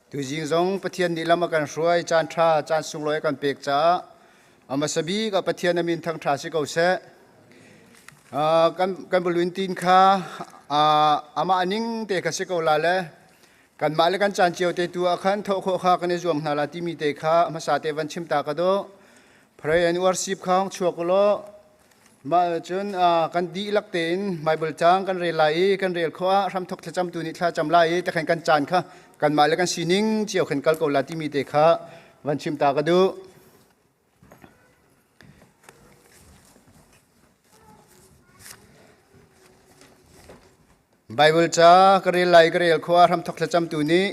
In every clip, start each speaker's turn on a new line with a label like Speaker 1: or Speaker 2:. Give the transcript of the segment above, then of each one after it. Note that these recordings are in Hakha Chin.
Speaker 1: Tuzing zong Pathian nih lam a kan hruai, caan ṭha, caan sunglawi a kan pek caah a hmasa bik ah Pathian a min thangṭha si ko seh. Kan balun tin kha amah ning te kha si ko la le kanmah le kan caan cio te tu ah khan thawh khawh kha kan i zuam hna la timi te kha hmasa te van chim ta ka dawh. Pray and worship kha hong chuak ulaw Mah cun kan dihlak tein Baibal caang kan rel lai i kan rel khawh ah hramthok thlacamtu nih thla cam lai i takhan kan caan kha kanmah le kan sining cio khan kal ko la timi te kha van chim ta ka duh. Baibal ca ka rel lai ka rel khawh ah hramthok thlacamtu nih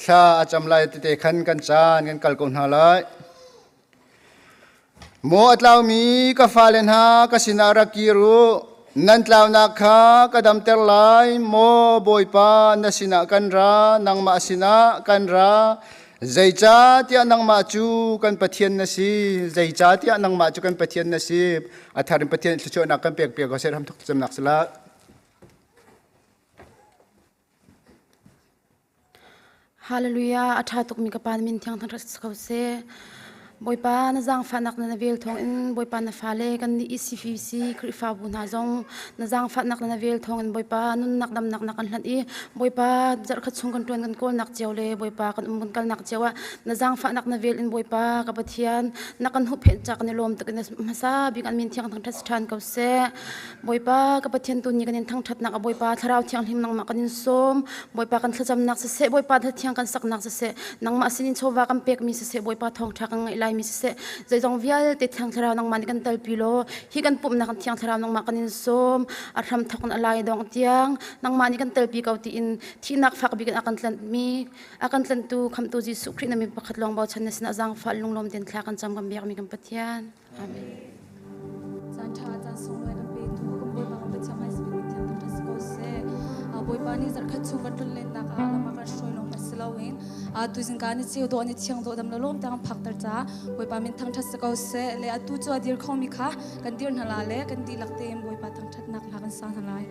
Speaker 1: thla a cam lai tete khan kan caan kan kal ko hna lai. Maw a tlaumi ka fale hna ka sinah rak kir u. Nan tlaunak kha ka damter lai. Maw Bawipa, na sinah kan ra, nangmah sinah kan ra. Zeicahtiah nangmah cu kan Pathian na si. Zeicahtiah nangmah cu kan Pathian na si. A thar in Pathian thluachuahnak kan pek piak ko seh ram thuk cemnak sila.
Speaker 2: Hallelujah! A ṭha tukmi ka Pa na min thiang thangṭhat si ko seh. Bawipa na zaangfahnak na vel thawngin Bawipa na fale kan nih ECFC Khrihfabu hna zong na zaangfahnak na vel thawngin Bawipa nunnak damnak na kan hlanh i Bawipa zarhkhat chung kan ṭuan kan kawlnak cio le Bawipa kan um kan kalnak cio ah na zaangfahnak na vel in Bawipa ka Pathian na kan huhphenh ca kan i lawm tuk in hmasa bik an min thiang thangṭhat si ṭhan ko seh. Bawipa ka Pathian tu ni kan in thangṭhatnak a Bawipa Thlarau Thianghlim nangmah kan in sawm. Bawipa kan thlacamnak siseh, Bawipa hlathiang kan saknak siseh, nangmah sinin chawva kan pekmi siseh, Bawipa thawngṭha kan ngaih laimi siseh, zeizong vialte Thiang Thlarau nangmah nih kan telpi law, hi kan pumhnak Thiang Thlarau nangmah kan in sawm. A hram thawk in a lai dong tiang nangmah nih kan telpi ko tiin thihnak fak bik in a kan tlanhmi a kan tlanhtu khamtu Jesuh Khrih na min pakhat lawng bochan na sinah zaangfah lunglawm tein thla kan cam kan biakmi kan Pathian. Amen.
Speaker 3: Caan ṭha caan sunglawi kan petu kan Bawipa kan Pathian hmai sibik Pathian thangṭhat si ko seh. Bawipa nih zarhkhat chung kan tlonlennak ah lam a kan hruai lawng hmanh si loin tuzing ka ni ceu dawh ni thiang dawh dam lo lawm tiang phakter ca Bawipa min thangṭhat si ko seh. Le atu cu a dir khomi kha kan dir hna la le kan dihlak tein Bawipa thangṭhatnak hla kan sa hna lai.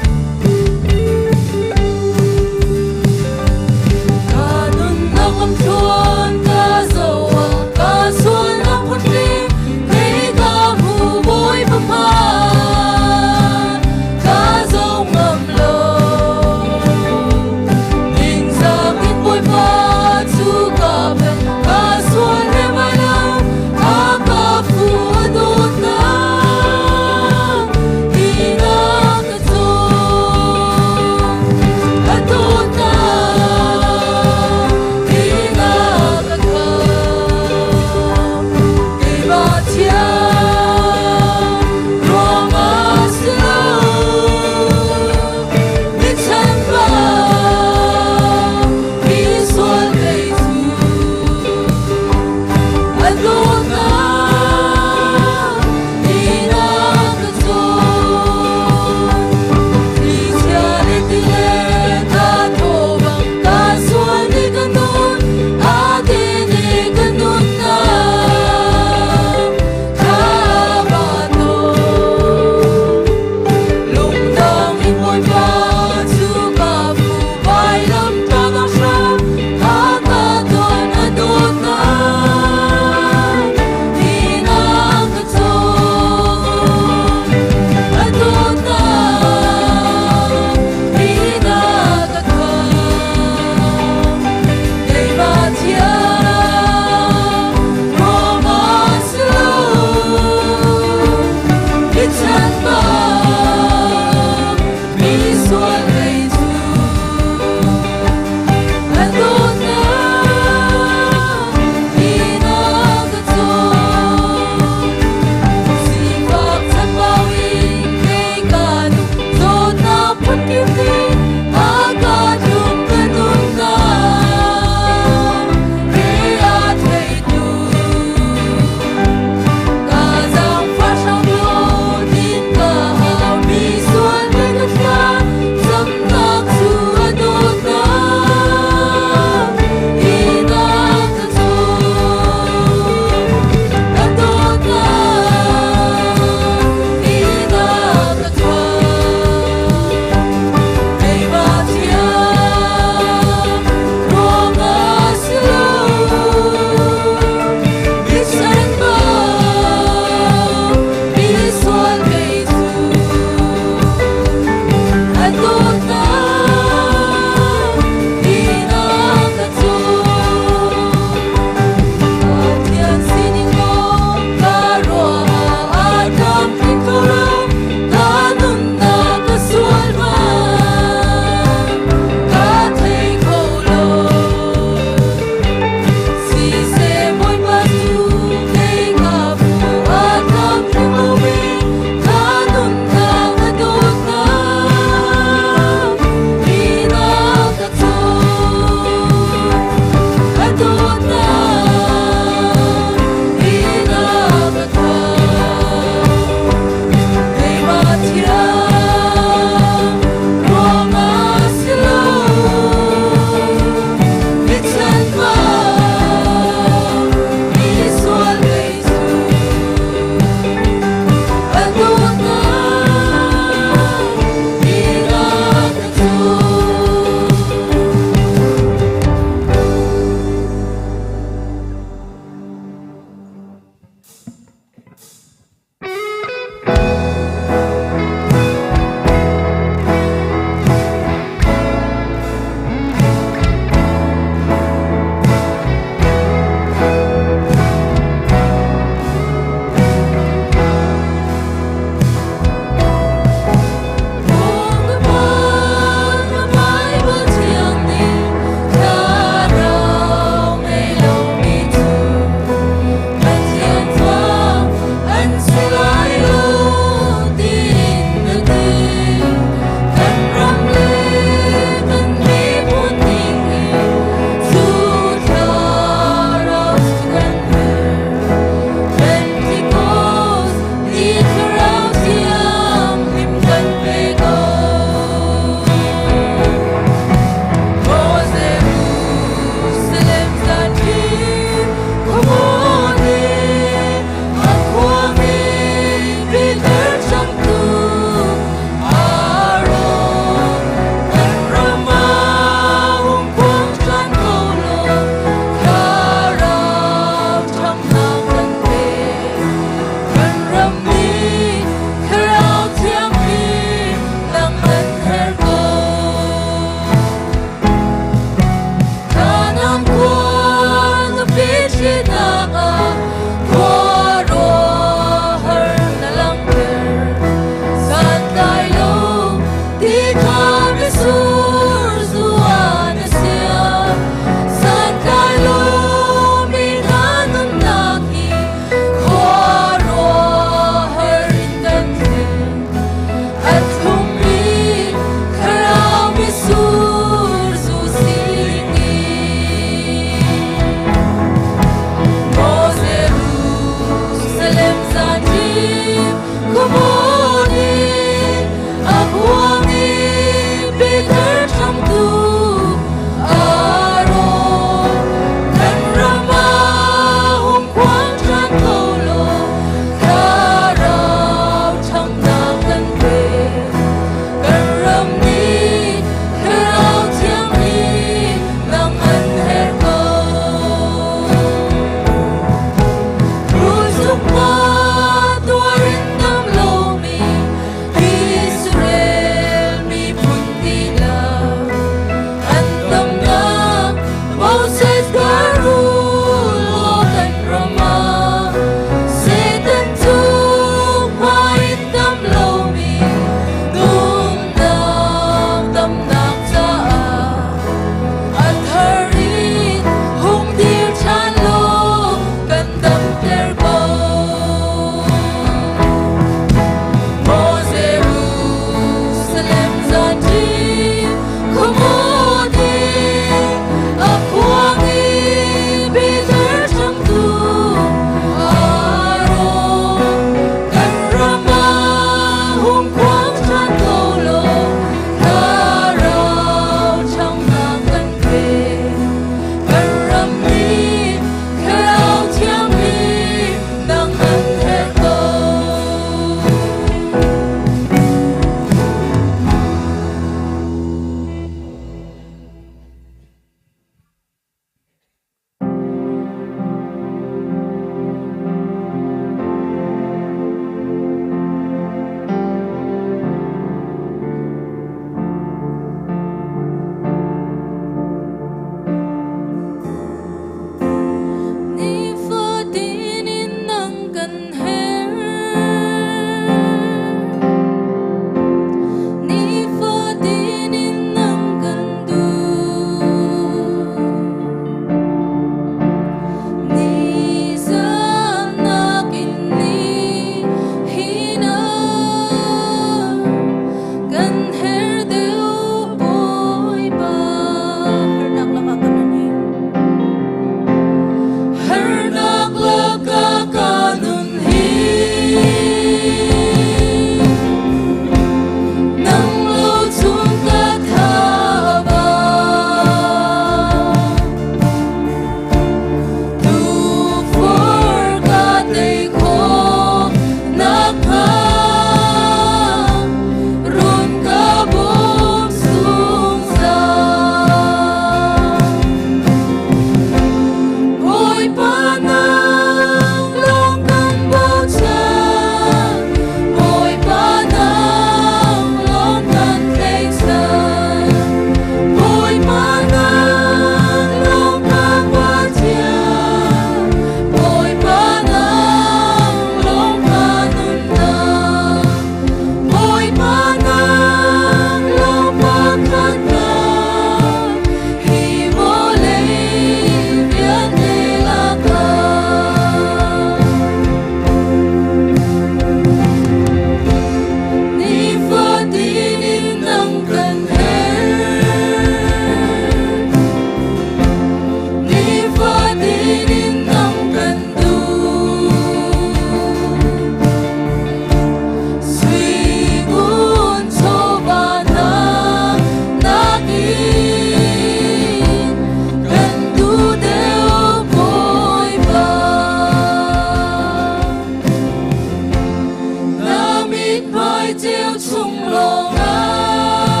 Speaker 3: ceu chung lawngah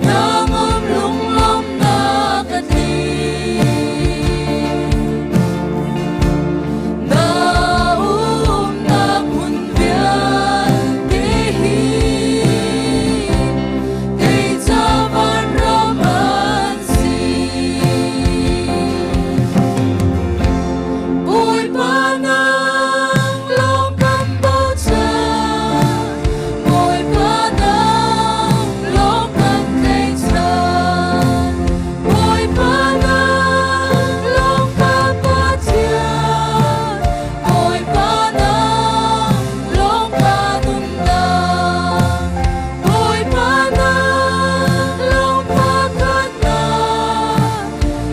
Speaker 3: Nangam lunglawmnak ka tling Na umnak hmun vialte hi kei ca vanram an si. Bawipa nang lawng kan bochan, Bawipa nang lawng kan tlaihchan, Bawipa nang lawng ka Pathian, Bawipa nang lawng ka nunnak, Bawipa nang lawng pakhatnak,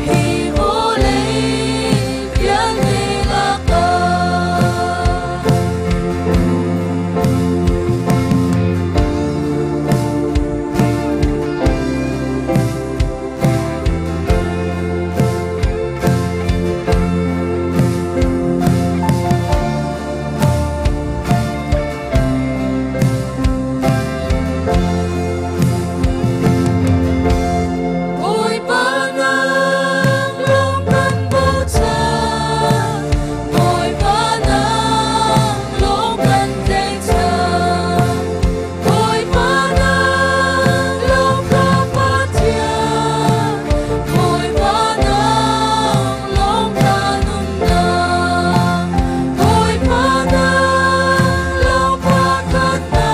Speaker 3: hi vawlei vialte lakah. Bawipa nang lawng kan bochan, Bawipa nang lawng kan tlaihchan, Bawipa nang lawng ka Pathian, Bawipa nang lawng ka nunnak, Bawipa nang lawng pakhatnak,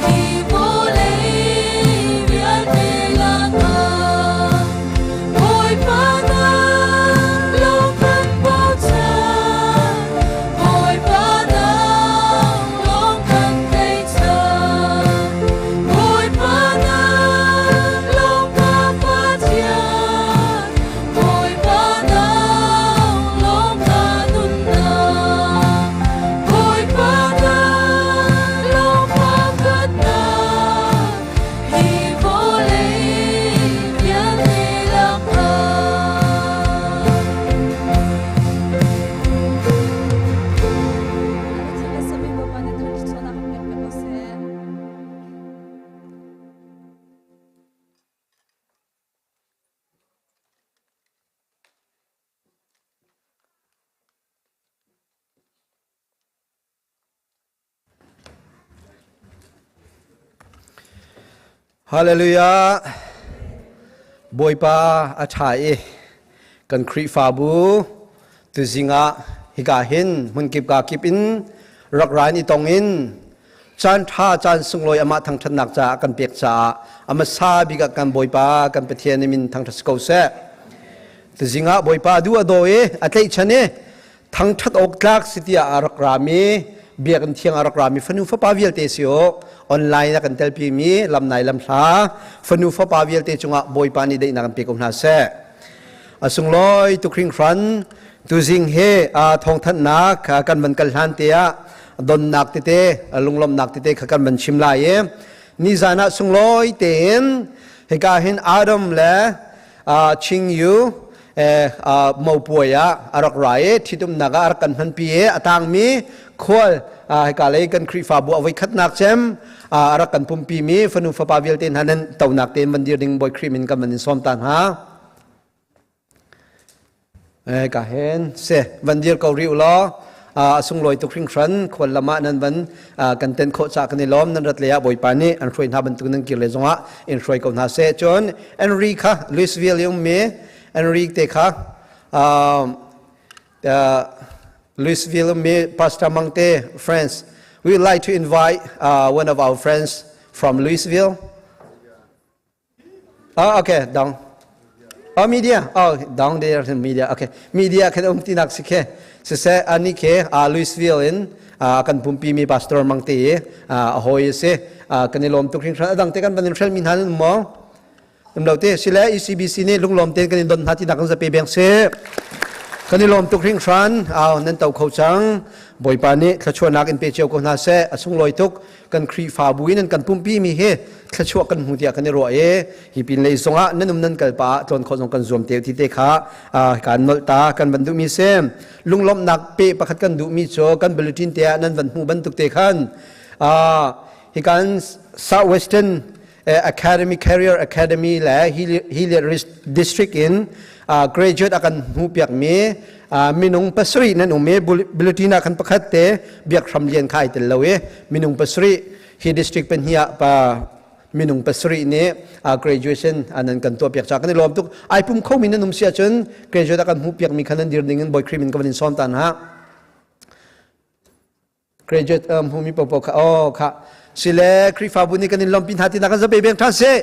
Speaker 3: hi vawlei vialte lakah. Bawipa nang lawng kan bochan, Bawipa nang lawng kan tlaihchan, Bawipa nang lawng ka Pathian, Bawipa nang lawng ka nunnak, Bawipa nang lawng pakhatnak, hi vawlei vialte lakah. Bawipa nih thluachuahnak kan pek piak ko seh.
Speaker 4: Hallelujah. Bawipa a ṭha i kan Khrihfabu tuzing ah hika hin hmunkip ka kip in rak rain i tong in caan ṭha caan sunglawi amah thangṭhatnak caah kan pek caah a hmasa bik ah kan Bawipa kan Pathian i min thangṭhat si ko seh. Tuzing ah Bawipa duh a daw i a tlaihchan i thangṭhat awk tlak si tiah a rak rami biakinn thiang a rak rami fanu fapa vialte si u online a kan telpimi lamnai lamhla fanu fapa vialte cungah Bawipa nih daihnak an pe ko hna seh. A sunglawi tuk hringhran tuzing he thawngthanhnak kan van kal hlan te ah donnak tete lunglawmhnak tete kha kan van chim lai i nizan ah sunglawi tein hika hin Adam le Ching Yu mopuai ah a rak ra i ṭhitumnak ah a rak kan hmanpi i a tangmi khual hika lei kan Khrihfabu a voikhatnak cem a rak kan pumpi mi fanu fapa vialte hna nan tonak tein van dir ding Bawi Khrih min kan van in sawm ta hna. Ka hen se van dir ko rih u law a sunglawi tuk hringhran khual lam ah nan van kan ten khawh ca kan i lawm nan rat le ah Bawipa nih an hruai hna bantuk nan kir le zongah in hruai ko hna seh. Cun Henry kha Louisville i ummi Henry te kha Louisville ummi Pastor Mangte friends we would like to invite one of our friends from Louisville. Oh, okay, dong. Oh, media. Oh, dong there media. Okay. Media kan um ti nak si khe. Siseh ani khe Louisville in kan pumpi mi pastor mang te a hoi si kan i lawm tuk hringhran adang te kan van in hrel mi hna nan mo um lo te sile ECBC nih lunglawm te kan in don hna ti nak kan zape beng si. Kan i lawm tuk hringhran. Au nan to kho cang. Bawipa nih thluachuahnak in pe cio ko hna seh. A sunglawi tuk. Kan Khrihfabu in an kan pumpi mi hi thluachuah kan hmu tiah kan i ruah i hi pin lei zongah nan um nan kal pa tlawn khawh zong kan zuam te ti te kha kan nolh ta kan van duhmi si. Lunglawmhnak pe pakhat kan duhmi cu kan bulletin te ah nan van hmu bantuk te khan hi kan South Western Academy Career Academy le Hilliard District in graduate a kan hmu piakmi minung pasarih nan um i bulletin ah khan pakhat te biak hram lian kha ai tel lo i minung pasarih hi district pahnih ah pa minung pasarih nih graduation nan kan tuah piak ca kan i lawm tuk. Ai pum kho mi nan um si ahcun graduate a kan hmuh piak mi khan nan dir ding in Bawi Khrih min ka van in sawm ta hna. Graduate hmumi popo kha oh kha sile Khrihfabu nih kan in lawmpi hna tinak kan zape beng than seh.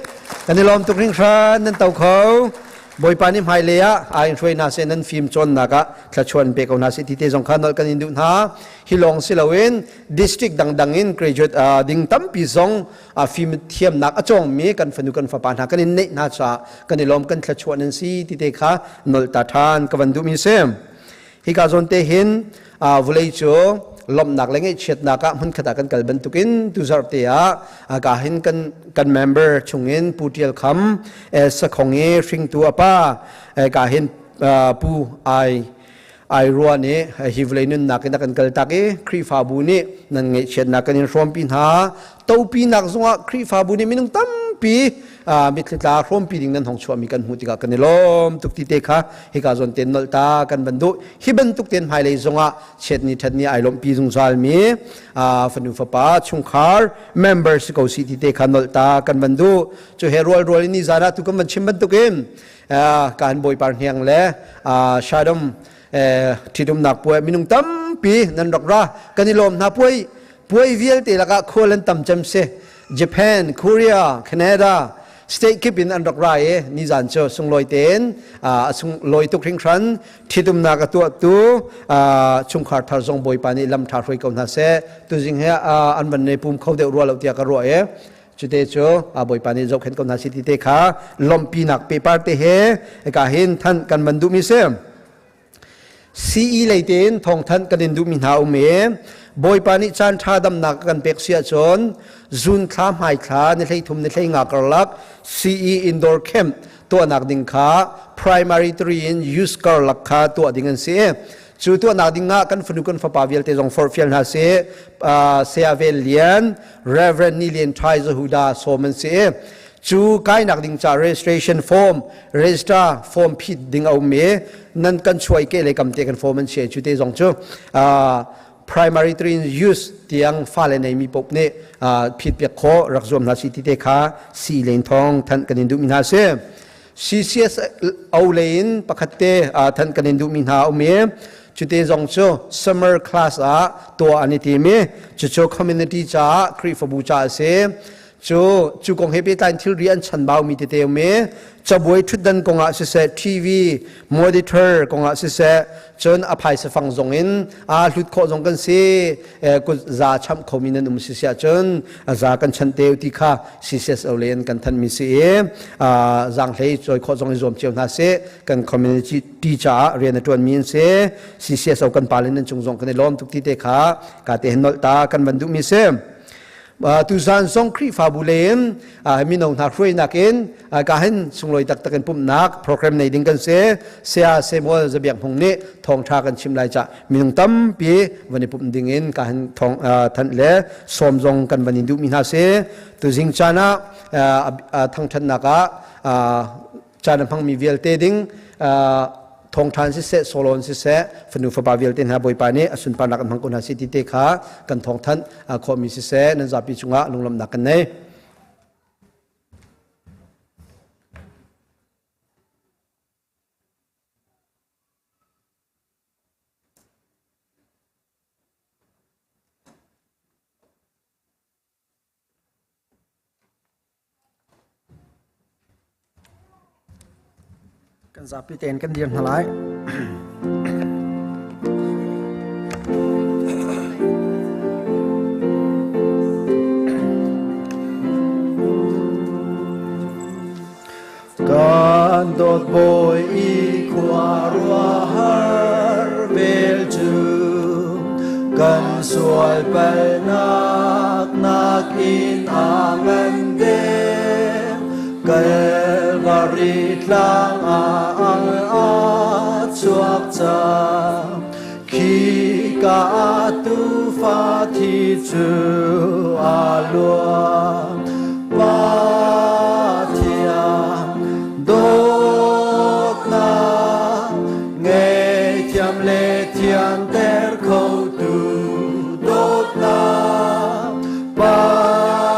Speaker 4: Kan i lawm tuk hringhran. Nan to kho. Bawipa nih hmailei ah aa in hruai hna seh, nan fim cawnnak ah thluachuah in pe ko hna seh ti te zong kha nolh kan in duh hna. Hi lawng si loin district dangdang in graduate ding tampi zong fim thiamnak a cawngmi kan fanu kan fapa hna kan in neih hna caah kan i lawm, kan thluachuah nan si ti te kha nolh ta ṭhan ka van duhmi si. Hika zawn te hin vawlei cu lawmhnak le ngaihchiatnak ah hmunkhat ah kan kal bantukin tuzarh te ah ka hin kan kan member chungin Pu Tial Kham Sakhong i hringtu a pa ka hin Pu Ai Ai Rua nih hi vawlei nunnak in a kan kaltak i Khrihfabu nih nan ngaihchiatnak kan in hrawmpi hna. Topinak zongah Khrihfabu nih minung tampi mitthli tla hrawmpi ding nan hong chuahmi kan hmuh tikah kan i lawm tuk ti te kha hika zawn ten nolh ta kan van duh. Hi bantuk ten hmailei zongah chiatni thatni ai lawmhpi zungzal mi fanu fapa chungkhar member si ko si ti te kha nolh ta kan van duh. Cu he rual rual in ni zan ah tu kan van chim bantukin kan Bawipa hniang le Shadom ṭhitumnak puai minung tampi nan rak ra, kan i lawm hna. Puai puai vialte lakah khual an tam cem si. Japan, Korea, Canada, state kip in an rak ra i nizan cu sunglawi tein a sunglawi tuk hringhran. Ṭhitumnak a tuahtu chungkhar thar zong Bawipa nih lam ṭha hruai ko hna seh. Tuzing he an van nei pum kho deuh rua lo tiah ka ruah i cute cu Bawipa nih zohkhenh ko hna si ti te kha lawmhpinak pepar te he ka hin than kan van duhmi si. CE lei tein thawngthanh kan in duhmi hna um i Bawipa nih caan ṭha damnak kan pek si ahcun June thla hmai thla ni 13 ni 15 karlak CE indoor camp tuahnak ding kha primary 3 in youth karlak kha tuah ding an si. Cu tuahnak ding ah kan fanu kan fapa vialte zong forhfial hna si. Saya Vel Lian, Reverend Ni Lian Thai Zahuda sawm an si. Cu kainak ding ca registration form, register form phit ding a um i nan kan chuai ke le kam te kan form an si. Cu te zong cu primary train use tiang fale nei mi pop nih phit piak khawh rak zuam hna si ti te kha si len thong than kan in duh mi hna si. CCS o lein pakhat te than kan in duh mi hna um i cute zong cu summer class ah tuah an i tim i cucu community caah Khrihfabu caah a si. Cu cu kong he pehtlai in thilri an chanbau mi tete um i cabuai ṭhutdan kong ah siseh, TV monitor kong ah siseh, cun a phaisa fang zong in aa hlut khawh zong kan si. Kut za chamh khomi nan um si si ahcun za kan chanh te ti kha CCSO le an kan thanh mi si i zaanghlei cawi khawh zong i zuam cio hna sih. Kan community caah rian a ṭuan mi an si. CCSO kan pa le nan cung zong kan i lawm tuk ti te kha ka te hin nolh ta kan van duh mi si. Tuzan zong Khrihfabu len mino hna hruainak in ka hin sunglawi taktak in pumhnak program nei ding kan si. Saya Samuel Zabiak Hmung nih thawngtha kan chim lai ca minung tampi van i pumh ding in ka hin thawng thanh le sawm zong kan van in duhmi hna si. Tuzing caan ah thangthatnak ah caan a hmangmi vialte ding thawngṭhan siseh, sawlawn siseh, fanu fapa vialte hna Bawipa nih a sunparnak an hmang ko hna si ti te kha kan thawngthanh khawhmi siseh, nan zapi cungah lunglawmhnak kan nei.
Speaker 5: Kan zapi tein kan dir hna lai. Kan dawt Bawi i khua ruahar.
Speaker 6: sual palnak nakin a ngan deuh. Kalvari tlang ah ang a chuak cang. Khi ka tufa thi cu a luang. Pathian dawtnak ngei-thiam le thianter khotu dawtnak Pathian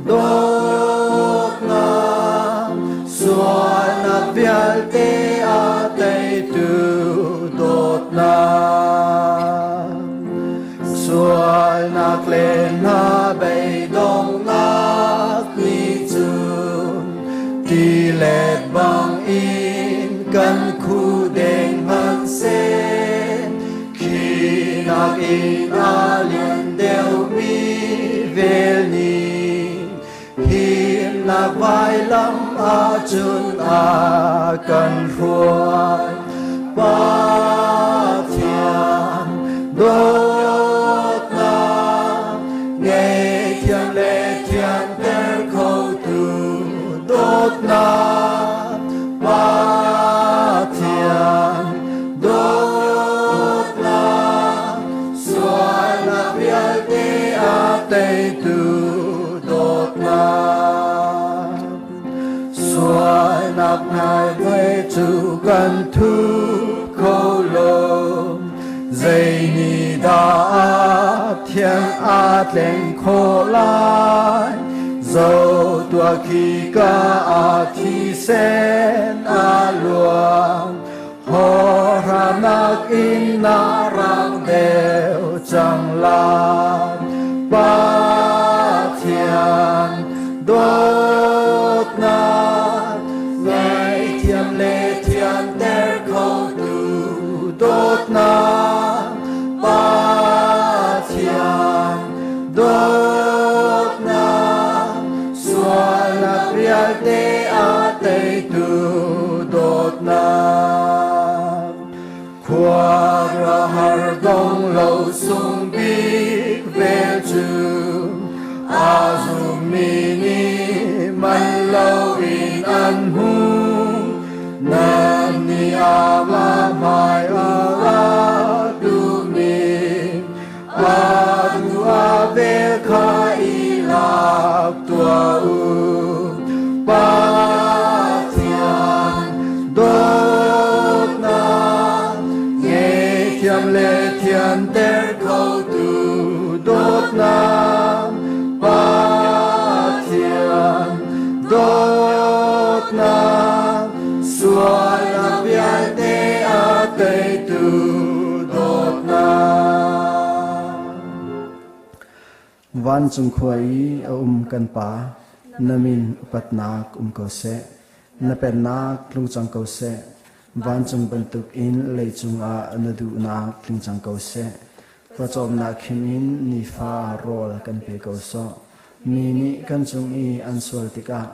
Speaker 6: dawtnak sualnak vialte a teitu dawtnak Sualnak le hna beidonghnak nih cun tilet bangin kan khu deng hmanhseh khi nakin a lian deuhmi vel nih himnak vailam ahcun a kan hruai. Pathian dawtnak ngei-thiam le thianter khotu dawtnak Pathian dawtnak sualnak vialte a teitu dawtnak sualnak nai ve cu kan thu kho lo zei nih dah thiang a tleng khawh lai zo tuah khi ka a thisen a luang Hawhranak in na rang deuh cang lai. Pathian dawtnak ngaihthiam le thianter khotu dawtnak Pathian dawtnak sualnak vialte a teitu dawtnak khuaruahhar dong lo sung bik vel cu a zummi nih man loin an hmu nan nih amah hmai a ra duhmi a du a vel kha i lak tuah u. Pathian dawtnak ngei-thiam le thianter khotu dawtnak Pathian dawtnak sualnak vialte a teitu dawtnak.
Speaker 5: Vancung khua i a um kan Pa, na min upatnak um ko seh. Na pennak tlung cang ko seh. Vancung bantukin leicung ah na duhnak tling cang ko seh. Pawcawmnak khim in nifa rawl kan pe ko sawh. Mi nih kan cung i an sual tikah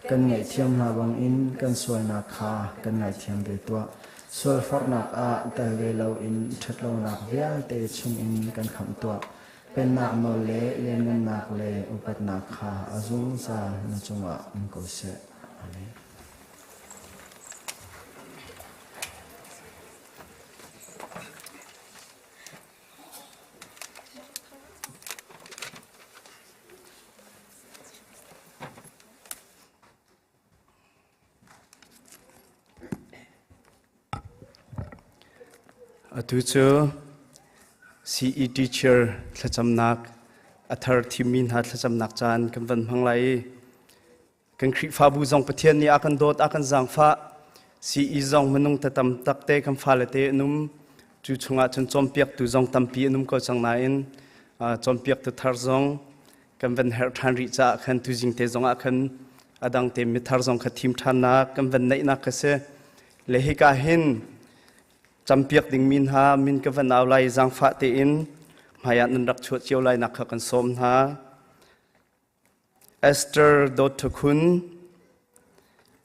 Speaker 5: kan ngaihthiam hna bangin kan sualnak kha kan ngaithiam ve tuah. Sualforhnak ah tel ve loin ṭhatlonak vialte chungin kan khamh tuah. Pennak nawl le lianngannak le upatnak kha a zungzal na cungah um ko seh. Amen.
Speaker 7: Atu cu CE teacher thlacamnak a thar thimmi hna thlacamnak caan kan van hmang lai i Kan Khrihfabu zong Pathian nih a kan dawt, a kan zaangfah. CE zong minung ta tam takte kan fale te an um. Cu chungah cun cawnpiaktu zong tampi an um ko cang nain cawnpiaktu thar zong kan van herh ṭhan rih caah khan tuzing te zong ah khan a dang te mithar zong kha thim ṭhannak kan van neihnak ka si. Le hika hin campiak dingmi hna min ka van au lai zaangfah tein hmaiah nan rak chuah cio lai nak kha kan sawm hna. Esther Dawt Khun,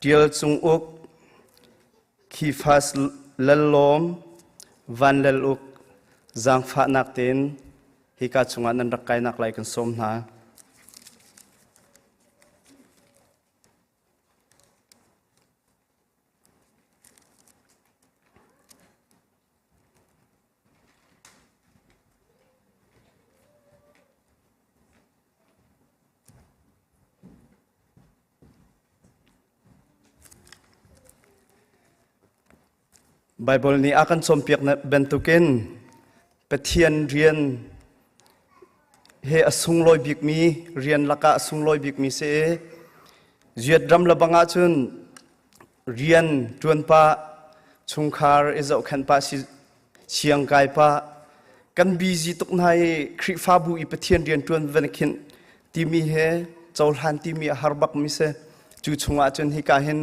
Speaker 7: Ṭial Cung Uk, Khifas Lal Lawm, Van Lal Uk, Zaangfahnak tein hika chungah nan rak kainak lai kan sawm hna. Baibal nih a kan cawnpiak bantukin Pathian rian he a sunglawi bikmi rian lakah a sunglawi bikmi si i Ziat ram le bang ahcun rian ṭuan pah, chungkhar i zohkhenh pah, siang kai pah, kan busy tuk hna i Khrihfabu i Pathian rian ṭuan van khinh timi he cohlan timi a har bakmi si. Cu chungah cun hika hin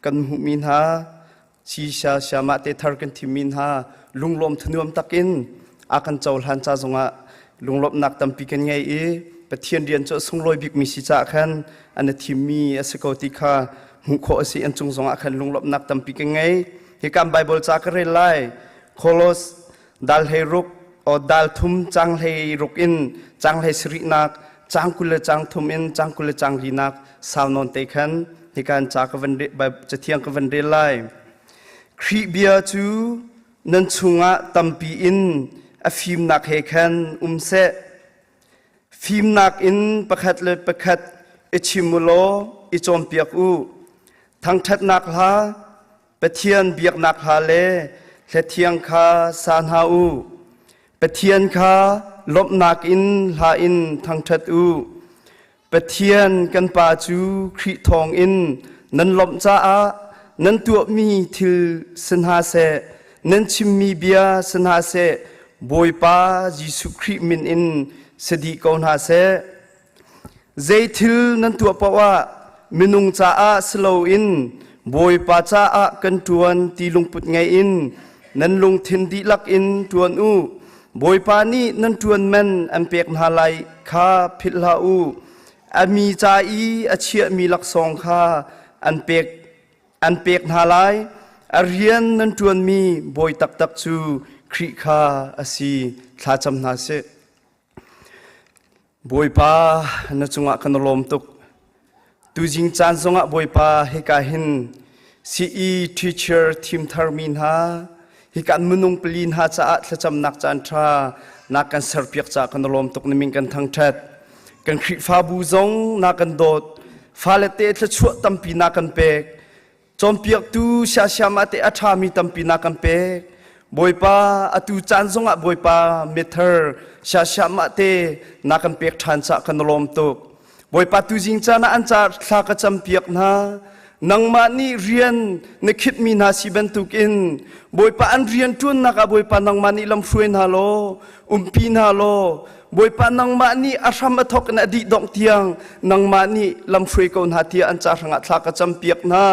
Speaker 7: kan hmuhmi hna sisha siamah te thar kan thimmi hna lunglawm thanuam takin a kan cohlan ca zongah lunglawmhnak tampi kan ngei i Pathian rian cu a sunglawi bikmi si caah khan an i thimmi a si ko ti kha hmuh khawh a si an cung zongah khan lunglawmhnak tampi kan ngei. Hika Bible ca ka rel lai. Kolos dal hlei ruk o dal thum cang hlei ruk in cang hlei sarihnak cang 20 le cang thum in cang 20 le cang linak sau nawn te khan hikan ca ka van cathiang ka van rel lai. Khrih bia cu nan chungah tampi in a fimnak he khan um seh. Fimnak in pakhat le pakhat i chim u law i cawnpiak u. Thangṭhatnak hla, Pathian biaknak hla le hlathiang kha sa hna u. Pathian kha lawmhnak in hla in thangṭhat u. Pathian kan Pa cu Khrih thawngin nan lawmh caah nan tuahmi thil si hna seh, nan chimmi bia si hna seh, Bawipa Jesuh Khrih min in si dih ko hna seh. Zei thil nan tuah paoh ah minung caah si loin Bawipa caah kan ṭuan ti lungput ngei in nan lungthin dihlak in ṭuan u. Bawipa nih nan ṭuan man an pek hna lai kha philh hlah u. A mi ca i a chiahmi laksawng kha an pek an pek hna lai. A rian nan ṭuanmi bawi taktak cu Khrih kha a si. Thlacam hna sih. Bawipa, na cungah kan lawm tuk. Tuzing caan zongah Bawipa hika hin CE teacher thim tharmi hna hika an minung pali hna caah thlacamnak caan ṭha na kan serpiak caah kan lawm tuk na min kan thangṭhat. Kan Khrihfabu zong na kan dawt. Fale te thluachuah tampi na kan pek. Cawnpiaktu siasiam ah teh a ṭhami tampi na kan pek. Bawipa, atu caan zongah Bawipa mithar siasiam ah te na kan pek ṭhan caah kan lawm tuk. Bawipa tuzing caan ah an ca thla ka campiak hna. Nangmah nih rian na khitmi hna si bantukin Bawipa an rian ṭuannak ah Bawipa nangmah nih lamhruai hna law, umpi hna law, Bawipa nangmah nih a hram a thawk in a dih dongh tiang nangmah nih lamhruai ko hna tiah an ca hrangah thla ka campiak hna.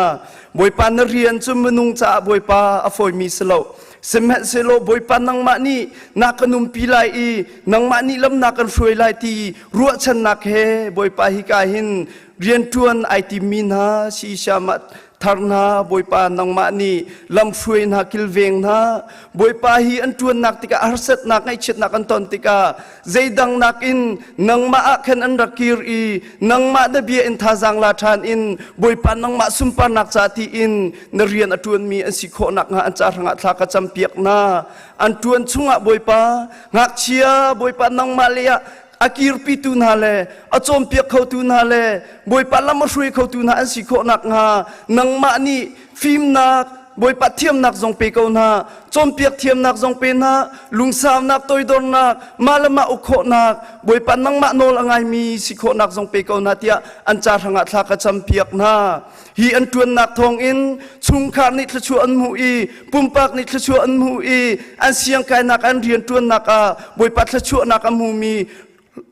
Speaker 7: Bawipa na rian cu minung caah Bawipa a fawimi si lo. Sihmanhsehlaw Bawipa nangmah nih na kan umpi lai i nangmah nih lam na kan hruai lai ti ruahchannak he Bawipa hika hin rianṭuan ai timmi hna si siamah thar hna Bawipa nangmah nih lamhruai hna kilveng hna Bawipa hi an ṭuannak tikah harsatnak ngaihchiatnak an ton tikah zeidang nakin nangmah ah khan an rak kir i nangmah na bia in thazaang la ṭhan in Bawipa nangmah sunparnak ca tiin na rian a ṭuanmi an si khawh nakhnga an ca hrangah thla ka campiak hna an ṭuan chungah Bawipa ngakchia Bawipa nangmah lei ah a kirpitu hna le a cawnpiak khotu hna le Bawipa lam a hruai khotu hna an si khawh nakhnga nangmah nih fimnak Bawipa thiamnak zong pe ko hna cawnpiak thiamnak zong pe hna lungsaunak toidornak mah le mah uk khawhnak Bawipa nangmah nawl a ngaimi si khawhnak zong pe ko hna tiah an ca hrangah thla ka campiak hna hi an ṭuannak thawngin chungkhar nih thluachuah an hmuh i pumpak nih thluachuah an hmuh i an siangkainak an rianṭuannak ah Bawipa thluachuahnak a hmumi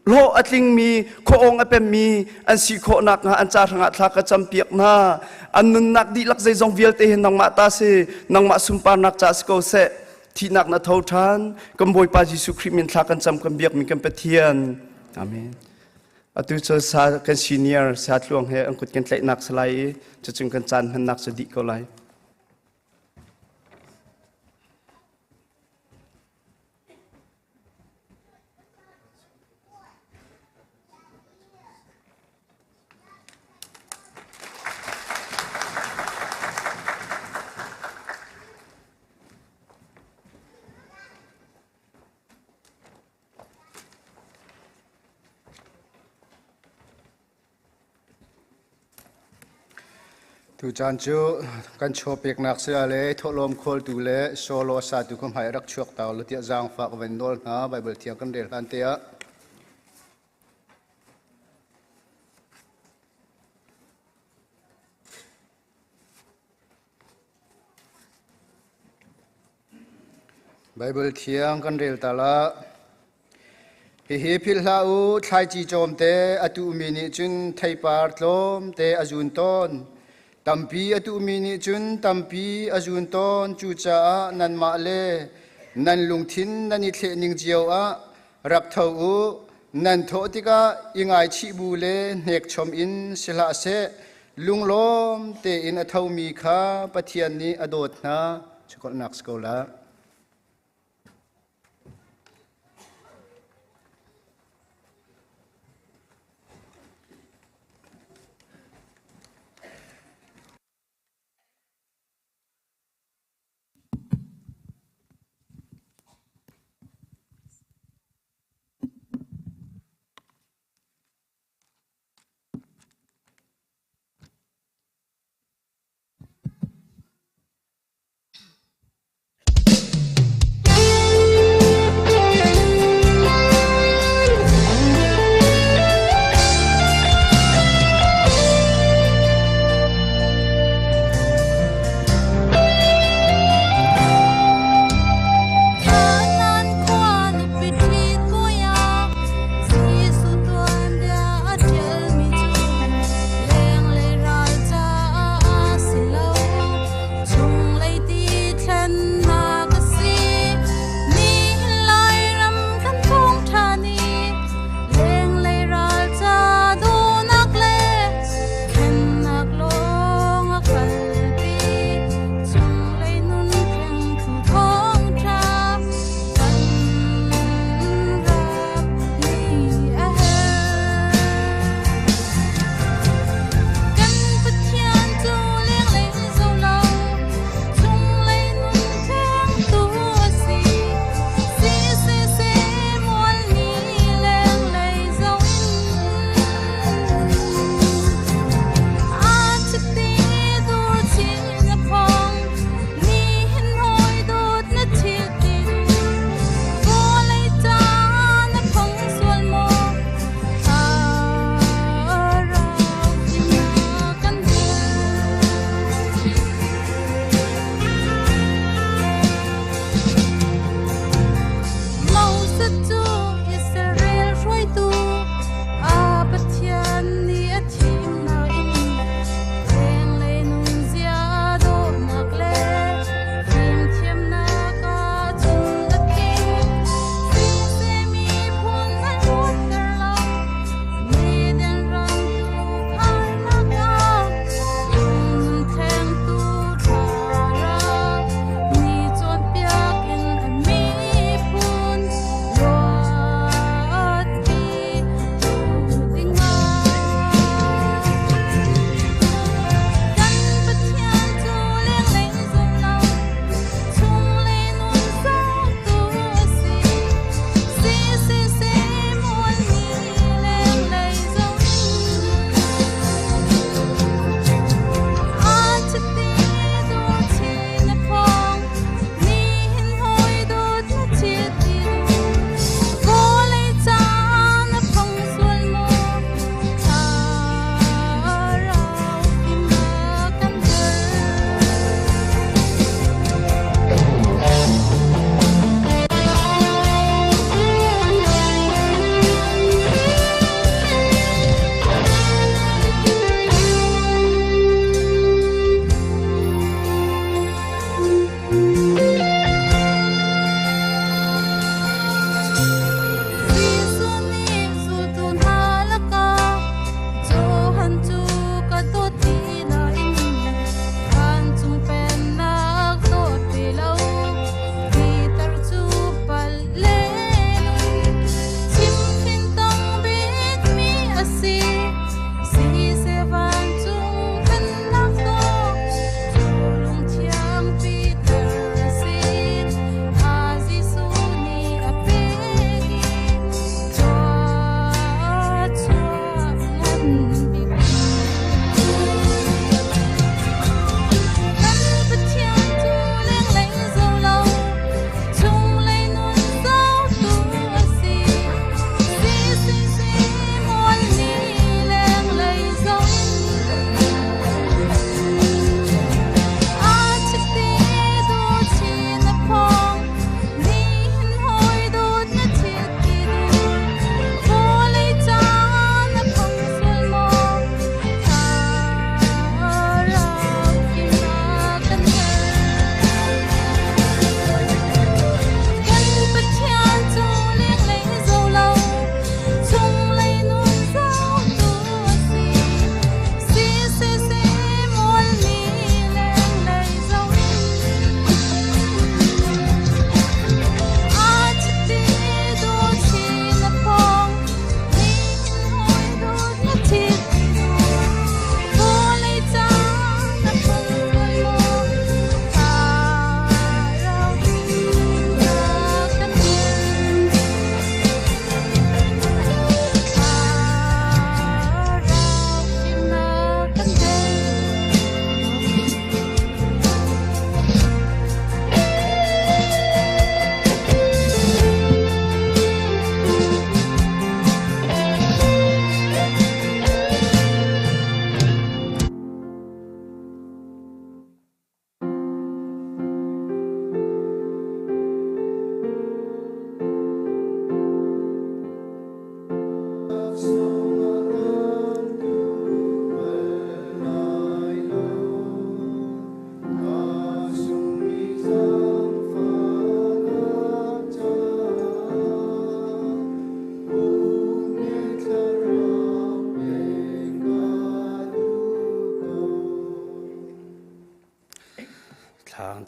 Speaker 7: hlawh a tlingmi khuaawng a pemmi an si khawh nakhnga an ca hrangah thla ka campiak hna an nunnak dihlak zeizong vialte hi nangmah ta si nangmah sunparnak ca si ko seh thihnak na tho ṭhan kan Bawipa Jesuh Khrih min thla kan cam kan biakmi kan Pathian amen Atu cu sa kan senior sa tluang he an kut kan tlaihnak si lai i cucun kan caan hmannak cu dih ko lai.
Speaker 1: Tucaan cu kan chaw peknak saya le thawhlawm khawltu le solo a satu kha hmai rak chuak ta law tiah zaangfah ka van nawl hna. Baibal thiang kan rel hlan te ah. Baibal thiang kan rel ta la. Hihi philh hlah u, thlaici cawmte a tuhmi nih cun theipar tlawmte a zun tawn. Tampi a tuhmi nih cun tampi a zun tawn. Cucaah nanmah le nan lungthin nan i thleh ning cio ah rak tho u. Nan thawh tikah i ngaichih bu le hnekchom in si hlah seh. Lunglawm tein a thomi kha Pathian nih a dawt hna. Chukolnak si ko la.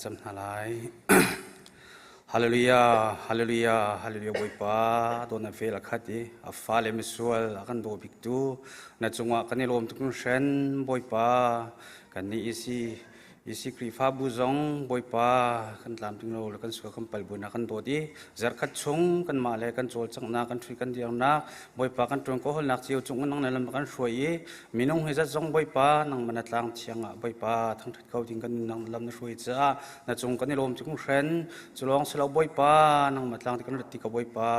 Speaker 7: cam hna lai. Hallelujah, hallelujah, hallelujah Bawipa dawt na vel a khat i a fale misual a kan daw biktu na cungah kan i lawm tuk hren Bawipa kan nih isi isi Khrihfabu zong Bawipa kan tlamtling lo le kan sual kan pal buin a kan dawt i zarkhat chung kanmah le kan cawlcanghnak kan ṭhui kan dirnak Bawipa kan ṭuan kawhawlnak cio cung nang na lam kan hruai i minung hi zat zong Bawipa nangmah na tlang thiang ah Bawipa thangṭhat ko ding kan nang lam na hruai caah na cung kan i lawm cung hren cu lawng si lo Bawipa nangmah tlang ti kan rat ti ka Bawipa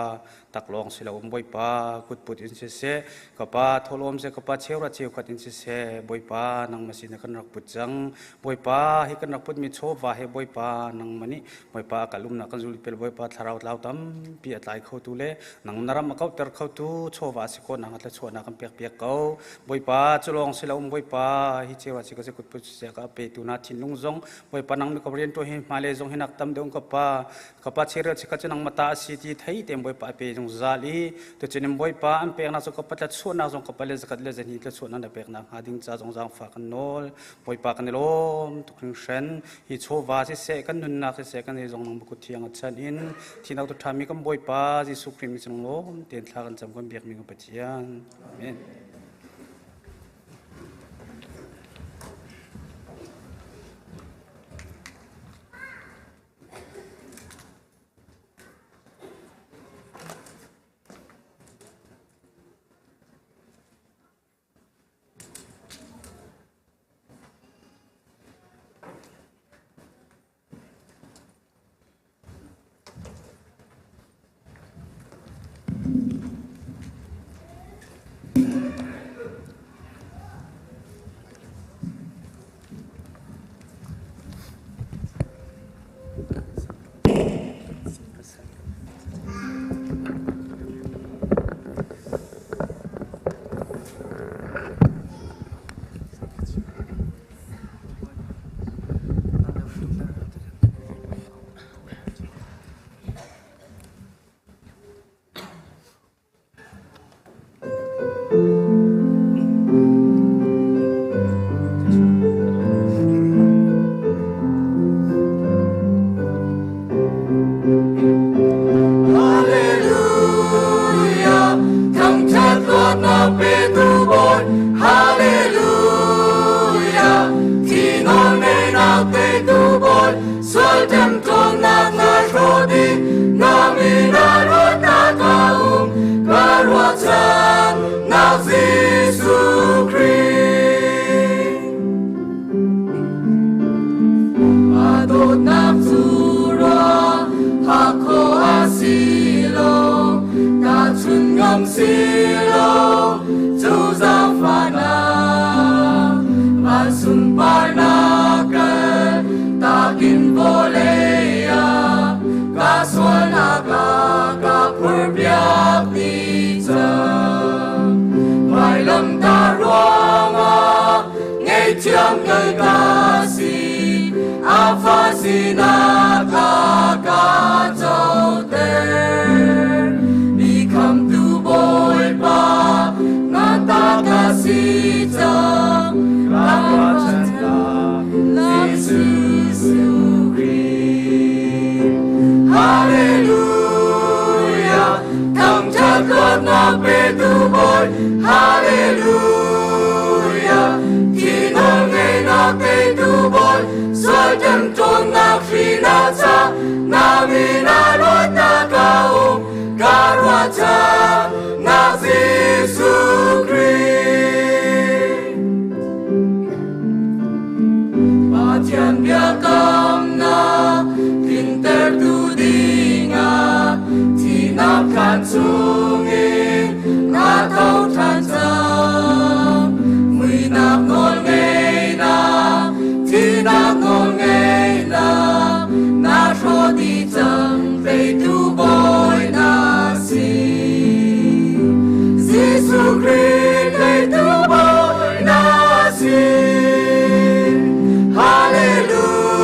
Speaker 7: taklawng si lo um Bawipa kutput in siseh ka pa tholawm se ka pa cheura cheukhat in siseh Bawipa nangmah sin kan rak put cang Bawipa hi kan rak putmi chawva he Bawipa nangmah nih Bawipa a kal umnak kan zul pel Bawipa thlarau tlau tampi a tlai khotu le nang na ram a kauhter khotu chawva si ko nang tla chuahnak kan pek piak ko Bawipa cu lawng si lo um Bawipa hi cheura si ka se kutput siseh ka pe tu na thinlung zong Bawipa nang mi ka rian to hi hmailei zong hi nak tam deuh ka pa ka pa cheirel chikhat cu nang mata a si ti thei te Bawipa a pe zungzal i tucun in Bawipa an peknak cu ka pa tlachuahnak zong ka pa le zakat le zahnih tlachuahnak na peknak hnga ding ca zong zaangfah kan nawl Bawipa kan i lawm tuk hringhran hi chawva siseh kan nunnak siseh kan ei zong nang bukut thiang a chan in thinak tu ṭhami kan Bawipa Jesuh Khrih mi cung lawm tein thla kan cam kan biakmi kan Pathian Amen.
Speaker 6: Hallelujah, thangṭhat luatnak petu Bawi. Hallelujah, thi nawlngeihnak teitu Bawi. Sual ṭemṭawnnak na hrawh dih, na min ah luatnak a um. Ka ruahchannak Jesuh Khrih. A dawtnak cu ruah hak khawh a si lo, tahchunh ngam si lo, cu zaangfahnak van sunparnak kal takin vawlei ah ka sualnak a ka phurpiak dih cang. Vailamtah ruangah ngaihthiam kei ka si, a fa sinak a ka coter. Mi khamtu Bawipa, na ta ka si cang, ka ruahchannak Jesuh Khrih. Hallelujah, thangṭhat luatnak petu Bawi. Hallelujah, thi nawlngeihnak teitu Bawi. Sual ṭemṭawnnak hri na ca, na min ah luatnak a um, ka ruahchannak Jesuh Khrih. Pathian biakamnak tlintertu dingah thihnak thlan chungin na tho ṭhan cang. Muihnak nawl ngeinak, thihnak nawl ngeinak, na hrawh dih cang, teitu Bawi na si. Jesuh Khrih teitu Bawi na si. Hallelujah,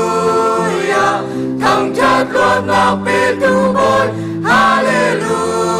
Speaker 6: thangṭhat luatnak petu Bawi. Hallelujah.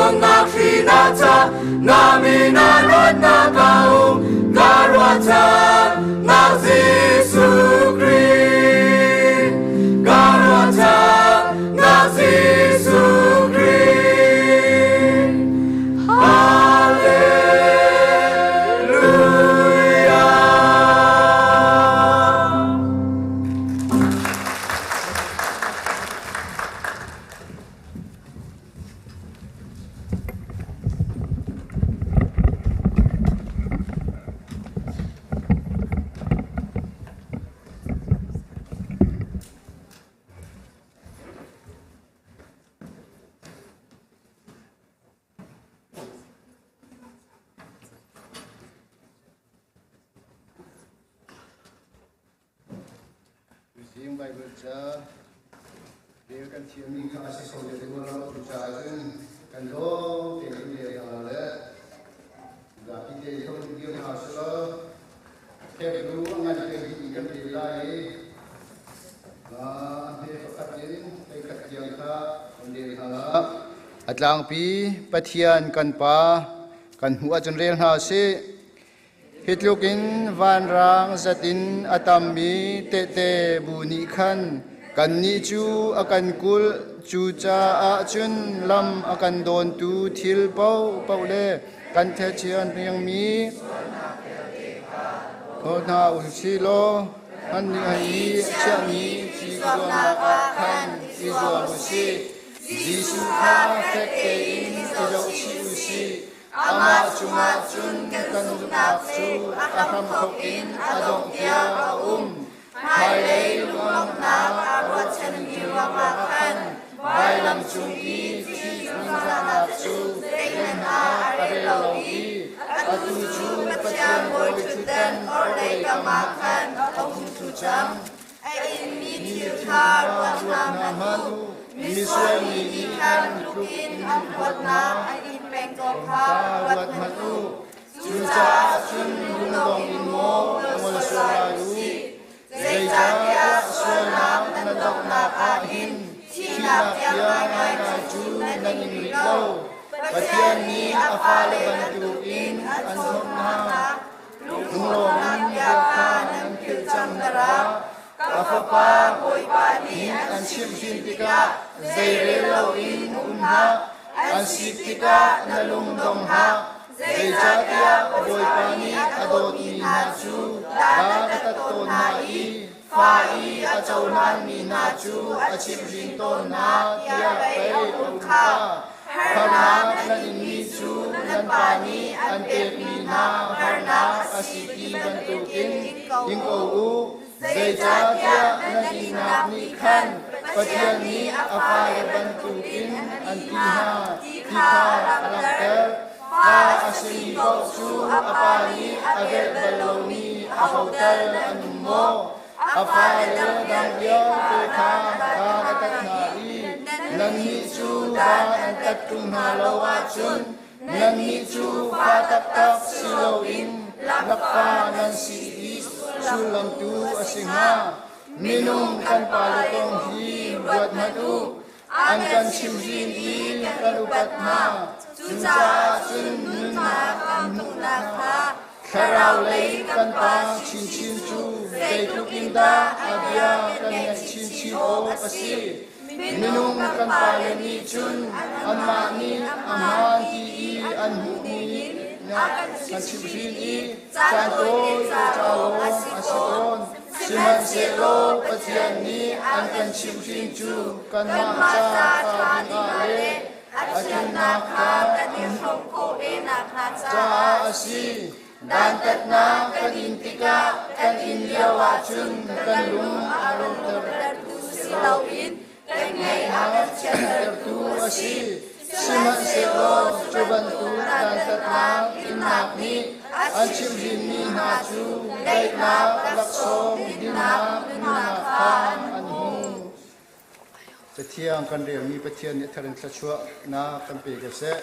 Speaker 6: Nunnak hri na ca na min ah luatnak a um ka ruahchannak Jesuh Khrih ka ruahchannak Jesuh Khrih Hallelujah.
Speaker 1: Zing Bible ca rel kan thiammi kha a si kho le ding lo cucaah cun kan lawm tein rel hna le zapi te tho dir hna selaw Hebrew a ngan te hi kan rel lai i a hme pakhat in khat tiang kha kan rel hna la. A tlangpi Pathian kan Pa kan hmuh ahcun rel hna sih. Hi tluk in vanrang zat in a tammi tehte bu nih khan kannih cu a kan kulh. Cucaah cun lam a kan dawntu thil paohpaoh le kan thlechian riangmi thaw hna u sih law annih i chiahmi ci zuamnak ah khan i zuam u sih. Jesuh kha fek tein i zohchih u sih. Amah cungah cun kan zumhnak cu a hramthawk in a dongh tiang a um. Hmailei lunglawmhnak aa ruahchanmi ruangah khan vailam cung i thi zungzalnak cu zeihmanh ah a rel lo i atu cu Pathian bawiṭhutdan orhlei kam ah khan a um ṭhu cang.
Speaker 8: A inmi thil kha ruat hna hmanh u. Misual mi nih khan tluk in an huatnak an in peng ko kha ruat hmanh u.
Speaker 1: Cucaah cun lungdong in maw ngol sual lai u. Zeicahtiah sualnak nan dohnak ah hin thihnak tiang ngaingai cu nan in rih lo. Pathian nih a fale bantukin an zumh hna. Lunglawm in bia kha nan philh cang dara. Ka fapa
Speaker 8: Bawipa nih
Speaker 1: an chimhhrin tikah zeirel loin um hlah. An sik tikah na lung dong hlah. Zeicahtiah Bawipa nih a dawtmi hna cu dan a tat tawn hna i fa i a cohlanmi hna cu a chimhhrin tawn hna tiah pei a um kha. Harnak nan inmi cu nan pa nih an pekmi hna harnak a si ti bantukin ing ko u. Zeicahtiah nan ihnak nih khan Pathian nih a fale bantukin an ti hna ti kha a langhter. Fa a simi paoh cu a pa nih a velh bal lomi aho tal an um maw? A fale dang vialte kha dan a tat hna i nannih cu dan an tat ṭung hna lo ahcun nannih cu fa taktak si loin lakfa nan si i sullam tu a si hnga. Minung kan pale kong hi ruat hmanh u. An kan chimhrin i kan upat hna. Cucaah cun nunnak kan hmuhnak kha thlarau lei kan pa chinchin cu zeitluk in dah a bia kan ngaih chinchin awk a si. Minung kan pale nih cun anmah nih a hmaan ti i an hmuhmi an chimhhrin i caan tawi ca lawng a si tawn. Sihmanhsehlaw Pathian nih an kan chimhhrin cu kanmah ca ṭha dingah le a thiannak kha
Speaker 8: kan i hrawm khawh ve nakhnga
Speaker 1: caah a si. Dantatnak kan in tikah kan in lio ahcun kan lung a lawmhtertu
Speaker 8: si loin kan ngaih a kan chiattertu
Speaker 1: a si. Sihmanhsehlaw cu bantuk dantatnak innak nih an chimhhrinmi hna cu daihnak, laksawng, dinnak, nunnak kha an hmu. Cathiang kan relmi Pathian nih a thar in thluachuahnak kan pe ko seh.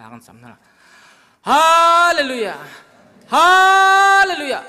Speaker 9: Thla kan cam hna. Hallelujah. Hallelujah.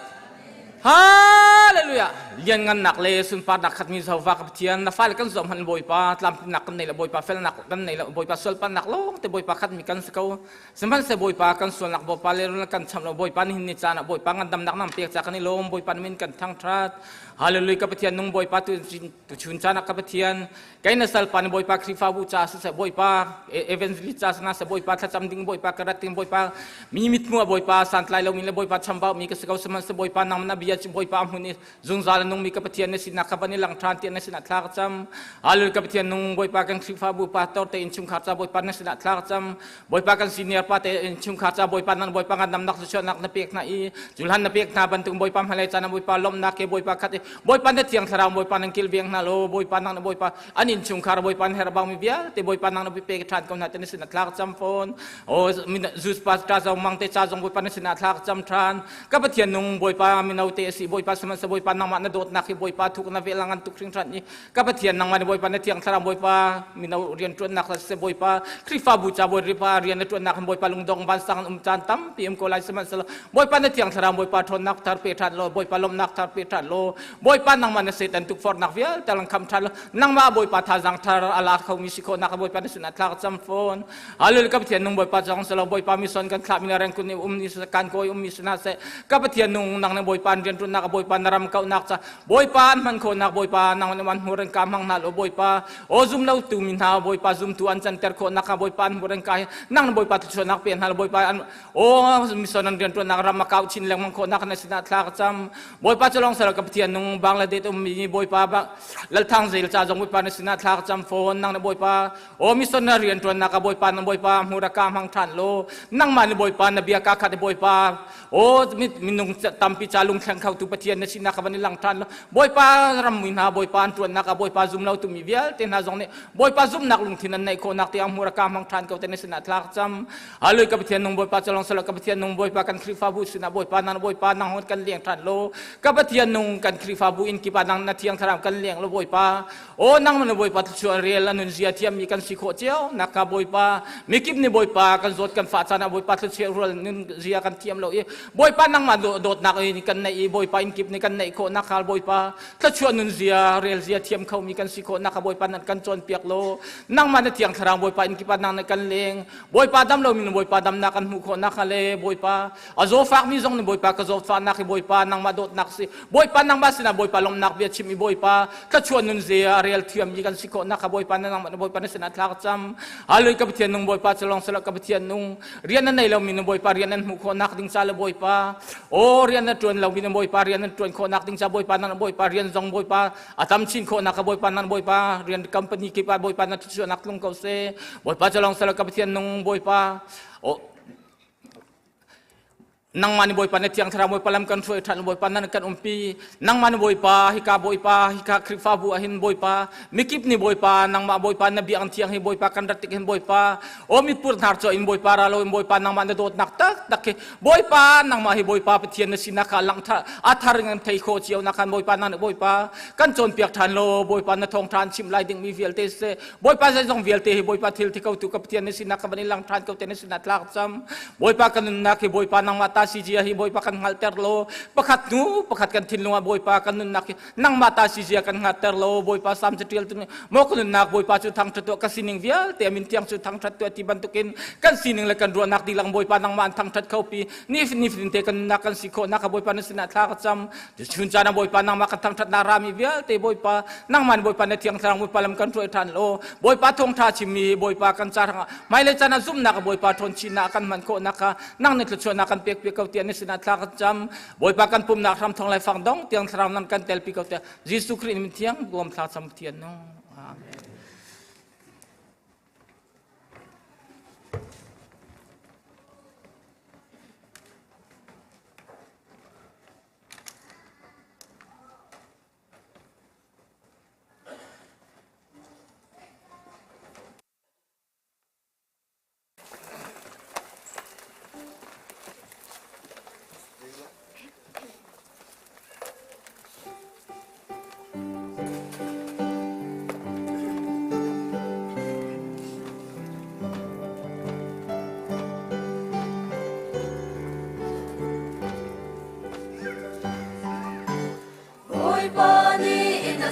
Speaker 9: Hallelujah. Lian ngannak le sunparnak khatmi Jehovah ka Pathian na fale kan zuam han Bawipa tlamtlinnak kan nei lo Bawipa felnak kan nei lo Bawipa sualpannak lawng te Bawipa khatmi kan si ko sihmanhsehlaw Bawipa kan sualnak Bawipa le kan cham lo Bawipa nihin ni caan ah Bawipa ngandamnak nang pek ca kan i lawm Bawipa na min kan thangthat Hallelujah ka Pathian nung Bawipa tu tu chun caan ah ka Pathian Kei na salpa ni Bawipa Khrihfabu ca siseh Bawipa evangelist ca sina seh Bawipa thlacam ding Bawipa ka rat ding Bawipa mi mithmu ah Bawipa santlai lomi le Bawipa chambau mi ka si ko sihmanhsehlaw Bawipa nang na bia cu Bawipa a hmun i zungzal a nungmi ka Pathian na sinak kha van i lang ṭhan tiah na sinah thla ka cam. Hallelujah ka Pathian nung Bawipa kan Khrihfabu pastor te innchungkhar ca Bawipa na sinah thla ka cam. Bawipa kan senior pa te innchungkhar ca Bawipa nan Bawipa ngandamnak thluachuahnak na pek hna i culhan na pek hna bantuk Bawipa hmalei caan ah Bawipa lawmhnak ke Bawipa khat i Bawipa na thiang thlarau Bawipa nan kilveng hna lo Bawipa nang na Bawipa an innchungkhar Bawipa an herh bangmi vialte Bawipa nang na pek ṭhan ko hna te na sinah thlak cam fawn o Zeus pa ta zong mang te ca zong Bawipa na sinah thlak cam ṭhan ka Pathian nung Bawipa mino te a si Bawipa sihmanhsehlaw Bawipa nangmah na dawtnak hi Bawipa thuk na vel ngan tuk hringhran i ka Pathian nangmah na Bawipa na thiang thlarau Bawipa mino rian ṭuannak siseh Bawipa Khrihfabu ca Bawipa rian na ṭuannak hin Bawipa lungdong vansang um caan tampi um ko lai sihmanhsehlaw Bawipa na thiang thlarau Bawipa ṭhawnnak thar pe ṭhan law Bawipa lawmhnak thar pe ṭhan law Bawipa nangmah na Satan tukforhnak vialte lang kham ṭhan law nangmah Bawipa thazaang thar a la khomi si khawhnak Bawipa na sinah thlak cam fawn Hallelujah ka Pathian nung Bawipa cang selaw Bawipa mission kan thlah mi na rengkun i um ni kan kawi um mi sina seh ka Pathian nung nang na Bawipa an rian ṭuannak Bawipa na ram kauhnak ca Bawipa an hman khawhnak Bawipa nang na man hmuran ka hmang hna lo Bawipa o zum lo tu mi hna Bawipa zumtu an canter khawhnak kha Bawipa an hmuran ka hi nang na Bawipa thluachuahnak pe hna lo Bawipa an o mission an rian ṭuannak ram a kau chin lengmang khawhnak na sinah thla ka cam Bawipa cu lawng sal ka Pathian nung Bangladesh ummi Bawipa Lalthang zel ca zong Bawipa na sinah thla ka cam fawn nang na Bawipa o mission na rian ṭuannak a Bawipa na Bawipa hmur a ka hmang ṭhan lo nangmah ni Bawipa na bia ka khat Bawipa O minung tampi ca lungthleng khotu Pathian na sinak kha van i lang ṭhan law Bawipa ram mui hna Bawipa an ṭuannak ah Bawipa zum lo tumi vialte hna zong nih Bawipa zumhnak lungthin an neih khawhnak tiang hmur a ka hmang ṭhan ko te na sinah thlak cam. Hallelujah ka Pathian nung Bawipa cu lawng silo ka Pathian nung Bawipa kan Khrihfabu sinah Bawipa nang Bawipa nang hon kan leng ṭhan law ka Pathian nung kan Khrihfabu inn kip ah nang na thiang thlarau kan leng law Bawipa O nangmah na Bawipa thluachuah rel a nunzia thiammi kan si khawh cio nak ka Bawipa mikip nih Bawipa kan zawt kan fah caan ah Bawipa thluachuah rual nunzia kan thiam lo i Bawipa nangmah dawtnak in kan neih i Bawipa inn kip nih kan neih khawh nak khal Bawipa thluachuah nunzia relzia thiam khomi kan si khawh nak kha Bawipa nan kan cawnpiak law nangmah na thiang thlarau Bawipa inn kip ah nang na kan leng Bawipa dam lomi na Bawipa damnak kan hmuh khawh nak kha le Bawipa a zawfakmi zong nih Bawipa ka zawtfahnak hi Bawipa nangmah dawtnak si Bawipa nangmah sinah Bawipa lawmhnak bia chim i Bawipa thluachuah nun ze a rel thiammi kan si khawh nak kha Bawipa na nangmah na Bawipa na sinah thla ka cam Hallelujah ka Pathian nung Bawipa cu lawng silo ka Pathian nung rian na nei lomi na Bawipa rian nan hmuh khawh nak ding ca le Bawipa o rian na tuan lomi na Bawipa rian nan tuan khawh nak ding ca Bawipa nang Bawipa rian zong Bawipa a tam chin khawh nak ka Bawipa nang Bawipa rian company kip ah Bawipa na thluachuah nak tlung ko seh Bawipa cu lawng silo ka Pathian nung Bawipa o nangmah nih Bawipa na Thiang Thlarau Bawipa lam kan hruai ṭhan Bawipa nan kan umpi nangmah nih Bawipa hika Bawipa hika Khrihfabu ah hin Bawipa mikip nih Bawipa nangmah Bawipa na biakinn thiang hi Bawipa kan rat tik hin Bawipa aw mitpur hnar cho in Bawipa ra lo in Bawipa nangmah na dawtnak taktak hi Bawipa nangmah hi Bawipa Pathian na sinak kha langh a thar in thei khawh cio nak khan Bawipa nang nih Bawipa kan cawnpiak ṭhan law Bawipa na thawngṭha an chimh lai dingmi vialte siseh Bawipa zeizong vialte hi Bawipa thil thi ko tu ka Pathian na sinak ka van i lang ṭhan ko te na sinah tlak cam Bawipa kan nunnak hi Bawipa nangmah ta si zia hi Bawipa kan hngalhter law pakhat hnu pakhat kan thinlung ah Bawipa kan nunnak hi nangmah ta si zia kan hngalhter law Bawipa Salm caṭial tu nih maw ka nunnak Bawipa cu thangṭhat tuah ka sining vialte a min tiang cu thangṭhat tuah ti bantukin kan sining le kan ruahnak dihlak Bawipa nangmah an thangṭhat kho pi ni te kan nunnak kan si khawhnak kha Bawipa na sinah thla ka cam chun caan ah Bawipa nangmah kan thangṭhatnak rami vialte Bawipa nangmah nih Bawipa na thiang thlarau Bawipa lam kan hruai ṭhan law Bawipa thawngṭha chimmi Bawipa kan ca hrangah hmailei caan ah zumhnak Bawipa ṭhawn chinnak kan hman khawhnak kha nang nih thluachuahnak kan pek piak ko tiah na sinah thla kan cam Bawipa kan pumnak hram thong lai fang dong tiang thlarau nan kan telpi ko tiah Jesuh Khrih min thiang buam thla cam Pathian nung Amen.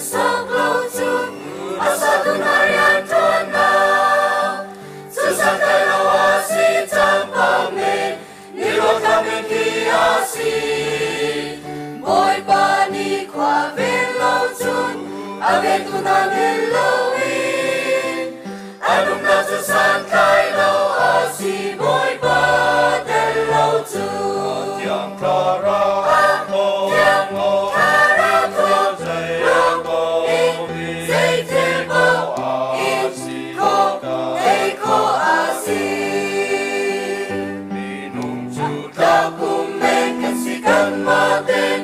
Speaker 6: sak lo cun a satu hna rianṭuannak cu santlai lo a si cang pang men ni ruak men khi a si. Bawipa nih khua ven lo cun a ventu hna hngilh loin an umnak cu santlai lo a si Bawipa tel lo cun.
Speaker 10: Thiang Thlarau thawng
Speaker 6: Thlarau thawng in zei thil paoh in khawh ei khawh a si.
Speaker 10: Minung cu
Speaker 6: Tlakkum men kan si kanmah ten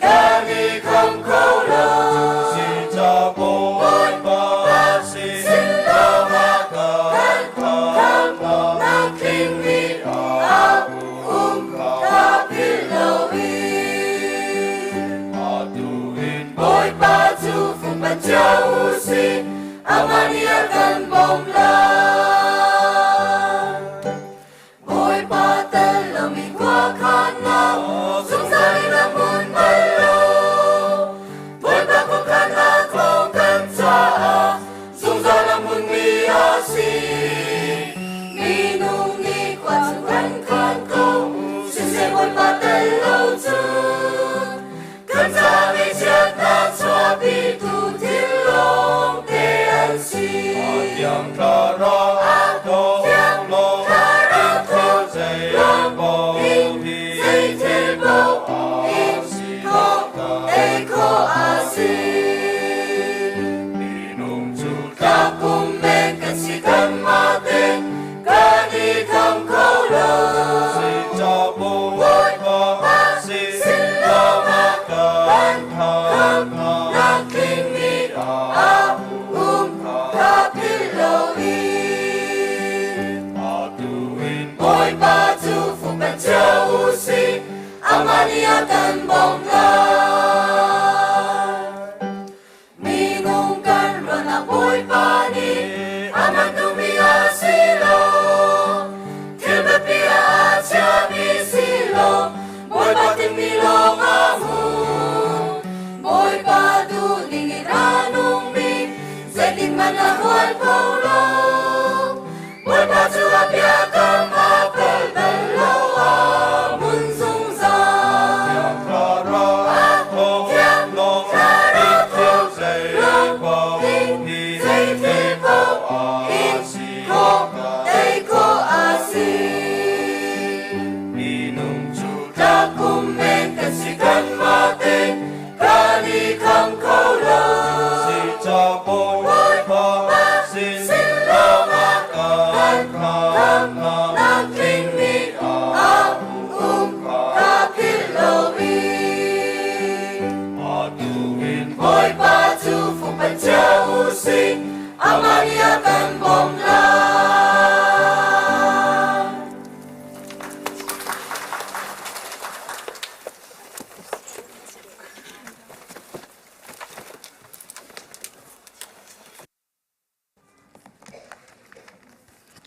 Speaker 6: kan i kham kho lo.
Speaker 10: Si ca Bawipa sin
Speaker 6: Sin lawngah
Speaker 10: kan
Speaker 6: khamnak tlingmi a um kha philh loin.
Speaker 10: Atu in
Speaker 6: Bawipa cu fungpan cio u sih, amah nih a kan bawmh lai. Bawipa tel lomi khuakhannak zungzal in a hmun bal lo. Bawipa khuakhannak lawng kan caah zungzal a hmunmi a si. Minung nih khua cu kan khan ko, siseh Bawipa tel lo cun kan caah ngaihchiatnak chuahpitu thil lawngte an si.
Speaker 10: Thiang Thlarau thawng
Speaker 6: Thiang Thlarau
Speaker 10: thil zei paoh
Speaker 6: in zei thil paoh in khawh ei khawh a si.
Speaker 10: Minung cu
Speaker 6: Tlakkum men kan si kanmah ten kan i kham kho lo.
Speaker 10: Si ca Bawipa sin
Speaker 6: Sin lawngah
Speaker 10: kan
Speaker 6: kan
Speaker 10: khamnak
Speaker 6: khamnak tlingmi a um kha philh loin.
Speaker 10: Atu in
Speaker 6: Bawipa cu fungpan cio u sih, amah nih a kan bawmh lai. Minung kan ruahnak Bawipa nih a bantukmi a si lo. Thil biapi ah a chiami si lo, Bawipa timi lawng a hmu. Bawipa duhning in a nungmi, zeitinhmanh a hual kho lo. Bawipa cu a biakam a pel bal lo, a hmun zungzal.
Speaker 10: Thiang Thlarau thawng
Speaker 6: Thiang Thlarau
Speaker 10: thil zei paoh
Speaker 6: in zei thil paoh in khawh ei khawh a si.
Speaker 10: Minung cu
Speaker 6: Tlakkum men kan si kanmah ten kan i kham kho lo.
Speaker 10: Si ca Bawipa sin
Speaker 6: Sin lawngah
Speaker 10: kan khamnak
Speaker 6: khamnak tlingmi a um kha philh loin.
Speaker 10: Atu in
Speaker 6: Bawipa cu fungpan cio u sih, amah nih a kan bawmh lai.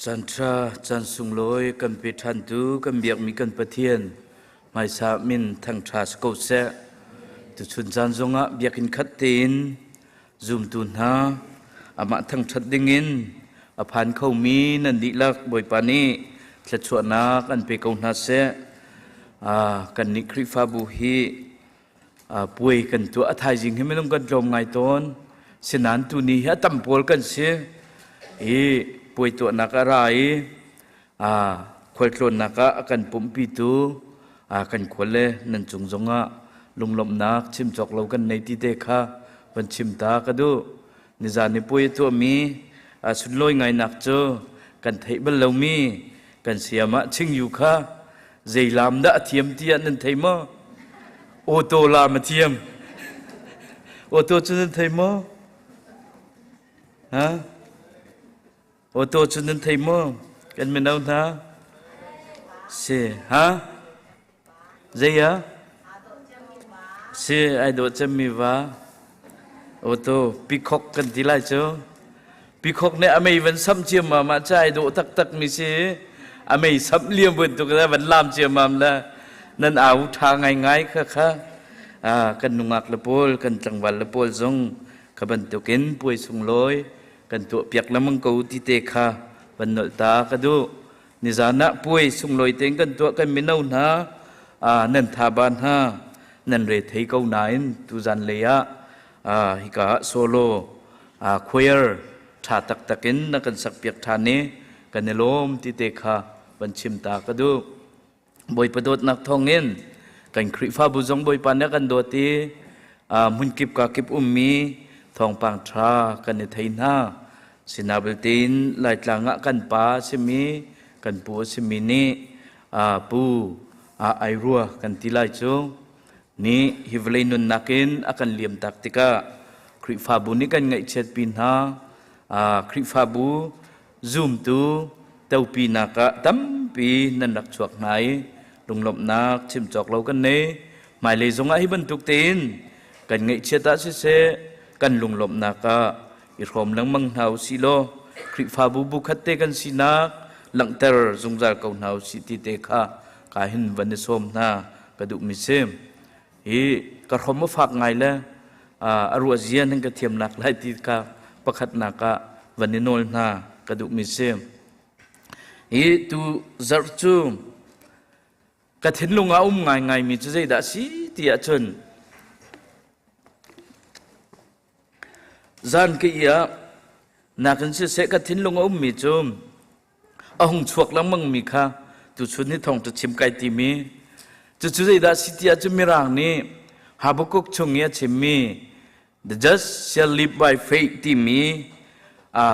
Speaker 11: Caan ṭha, caan sunglawi kan pe ṭhantu kan biakmi kan Pathian hmaisa min thangṭha si ko seh. Tuchun caan zongah biakinn khat tein zumtu hna amah thangṭhat dingin a phan khomi nan dihlak Bawipa nih thluachuahnak an pe ko hna seh. Kannih Khrihfabu hi puai kan tuah. A thaizing hi minung kan tlawm ngai tawn. Sinain tuni hi a tam pawl kan si. I puai tuahnak a ra i khualtlawnnak ah a kan pumhpitu kan khual le nan cung zongah lunglawmhnak chim cawk lo kan nei ti te kha van chim ta ka duh. Nizan i puai a tuahmi sunlawi ngainak cu kan theih bal lomi kan siam ah Chingyu kha zei lam dah a thiam ti ah nan thei maw? Auto lam a thiam. Auto cu nan thei maw? Ha? Auto cu nan thei maw? Kan mino hna? Si, ha? Zei ah? Si, ai dawh cemmi va. Auto pikhok kan ti lai cu. Pikhok nih a mei van sam ciammam ah ca ai dawh taktak mi si. A mei sam liam bantuk le van lam ciammam le nan au ṭha ngaingai kha kha. Kan nungak le pawl, kan tlangval le pawl zong Kha bantukin puai sunglawi kan tuah piak lengmang ko ti te kha van nolh ta ka duh. Nizan ah puai sunglawi tein kan tuah kan mino hna nan thaba hna nan re thei ko nain tuzan lei ah hika ah solo choir ṭha taktak in na kan sakpiak ṭhan i kan i lawm ti te kha van chim ta ka duh. Bawipa dawtnak thawngin kan Khrihfabu zong Bawipa nih a kan dawt i hmunkip kakip ummi thawngpang ṭha kan i thei hna. Sinabelte in Laitlang ah kan pa a simi kan pu a simi nih pu ai rua kan ti lai cu nih hi vawlei nunnak in a kan liamtak tikah Khrihfabu nih kan ngaihchiatpi hna. Khrihfabu zumtu topinak ah tampi nan rak chuak hna i lunglawmhnak chim cawk lo kan nei. Hmailei zongah hi bantuk tein kan ngaihchiat ah siseh kan lunglawmhnak ah i hrawm lengmang hna usih law Khrihfabu bu khat te kan sinak langhter zungzal ko hna usih ti te kha ka hin van i sawm hna ka duhmi si. Hi ka hrom a fak ngai le a ruah zia nan ka thiamnak lai ti kha pakhatnak ah van i nawl hna ka duhmi si. Hi tu zarh cu ka thinlung ah um ngaingaimi cu zeidah si ti ahcun zan ka i ah nakin siseh ka thinlung a ummi cu a hung chuak lengmangmi kha tuchun hi thawngṭha chim kai timi cucu zeidah si ti ahcun Mirang nih Habakkuk chung i a chimmi the just shall live by faith timi a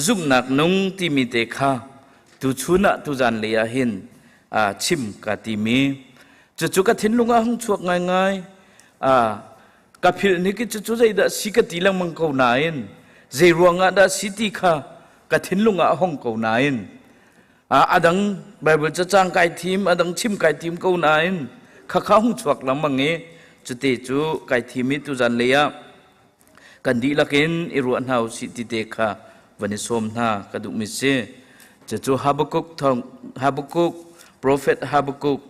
Speaker 11: zumhnak nung timi te kha tuchun ah tuzan lei ah hin chim ka timi cucu ka thinlung ah hung chuak ngaingai ka philh ni ki cucu zeidah si ka ti lengmang ko nain zei ruangah dah si ti kha ka thinlung ah a hong ko nain a dang Bible cacang kai thim a dang chim kai tim ko nain khakha hung chuak lengmang i cute cu kai thim i tuzan lei ah kan dihlak in i ruah hna usih ti te kha van i sawm hna ka duhmi si cucu Habakkuk thong Habakkuk prophet Habakkuk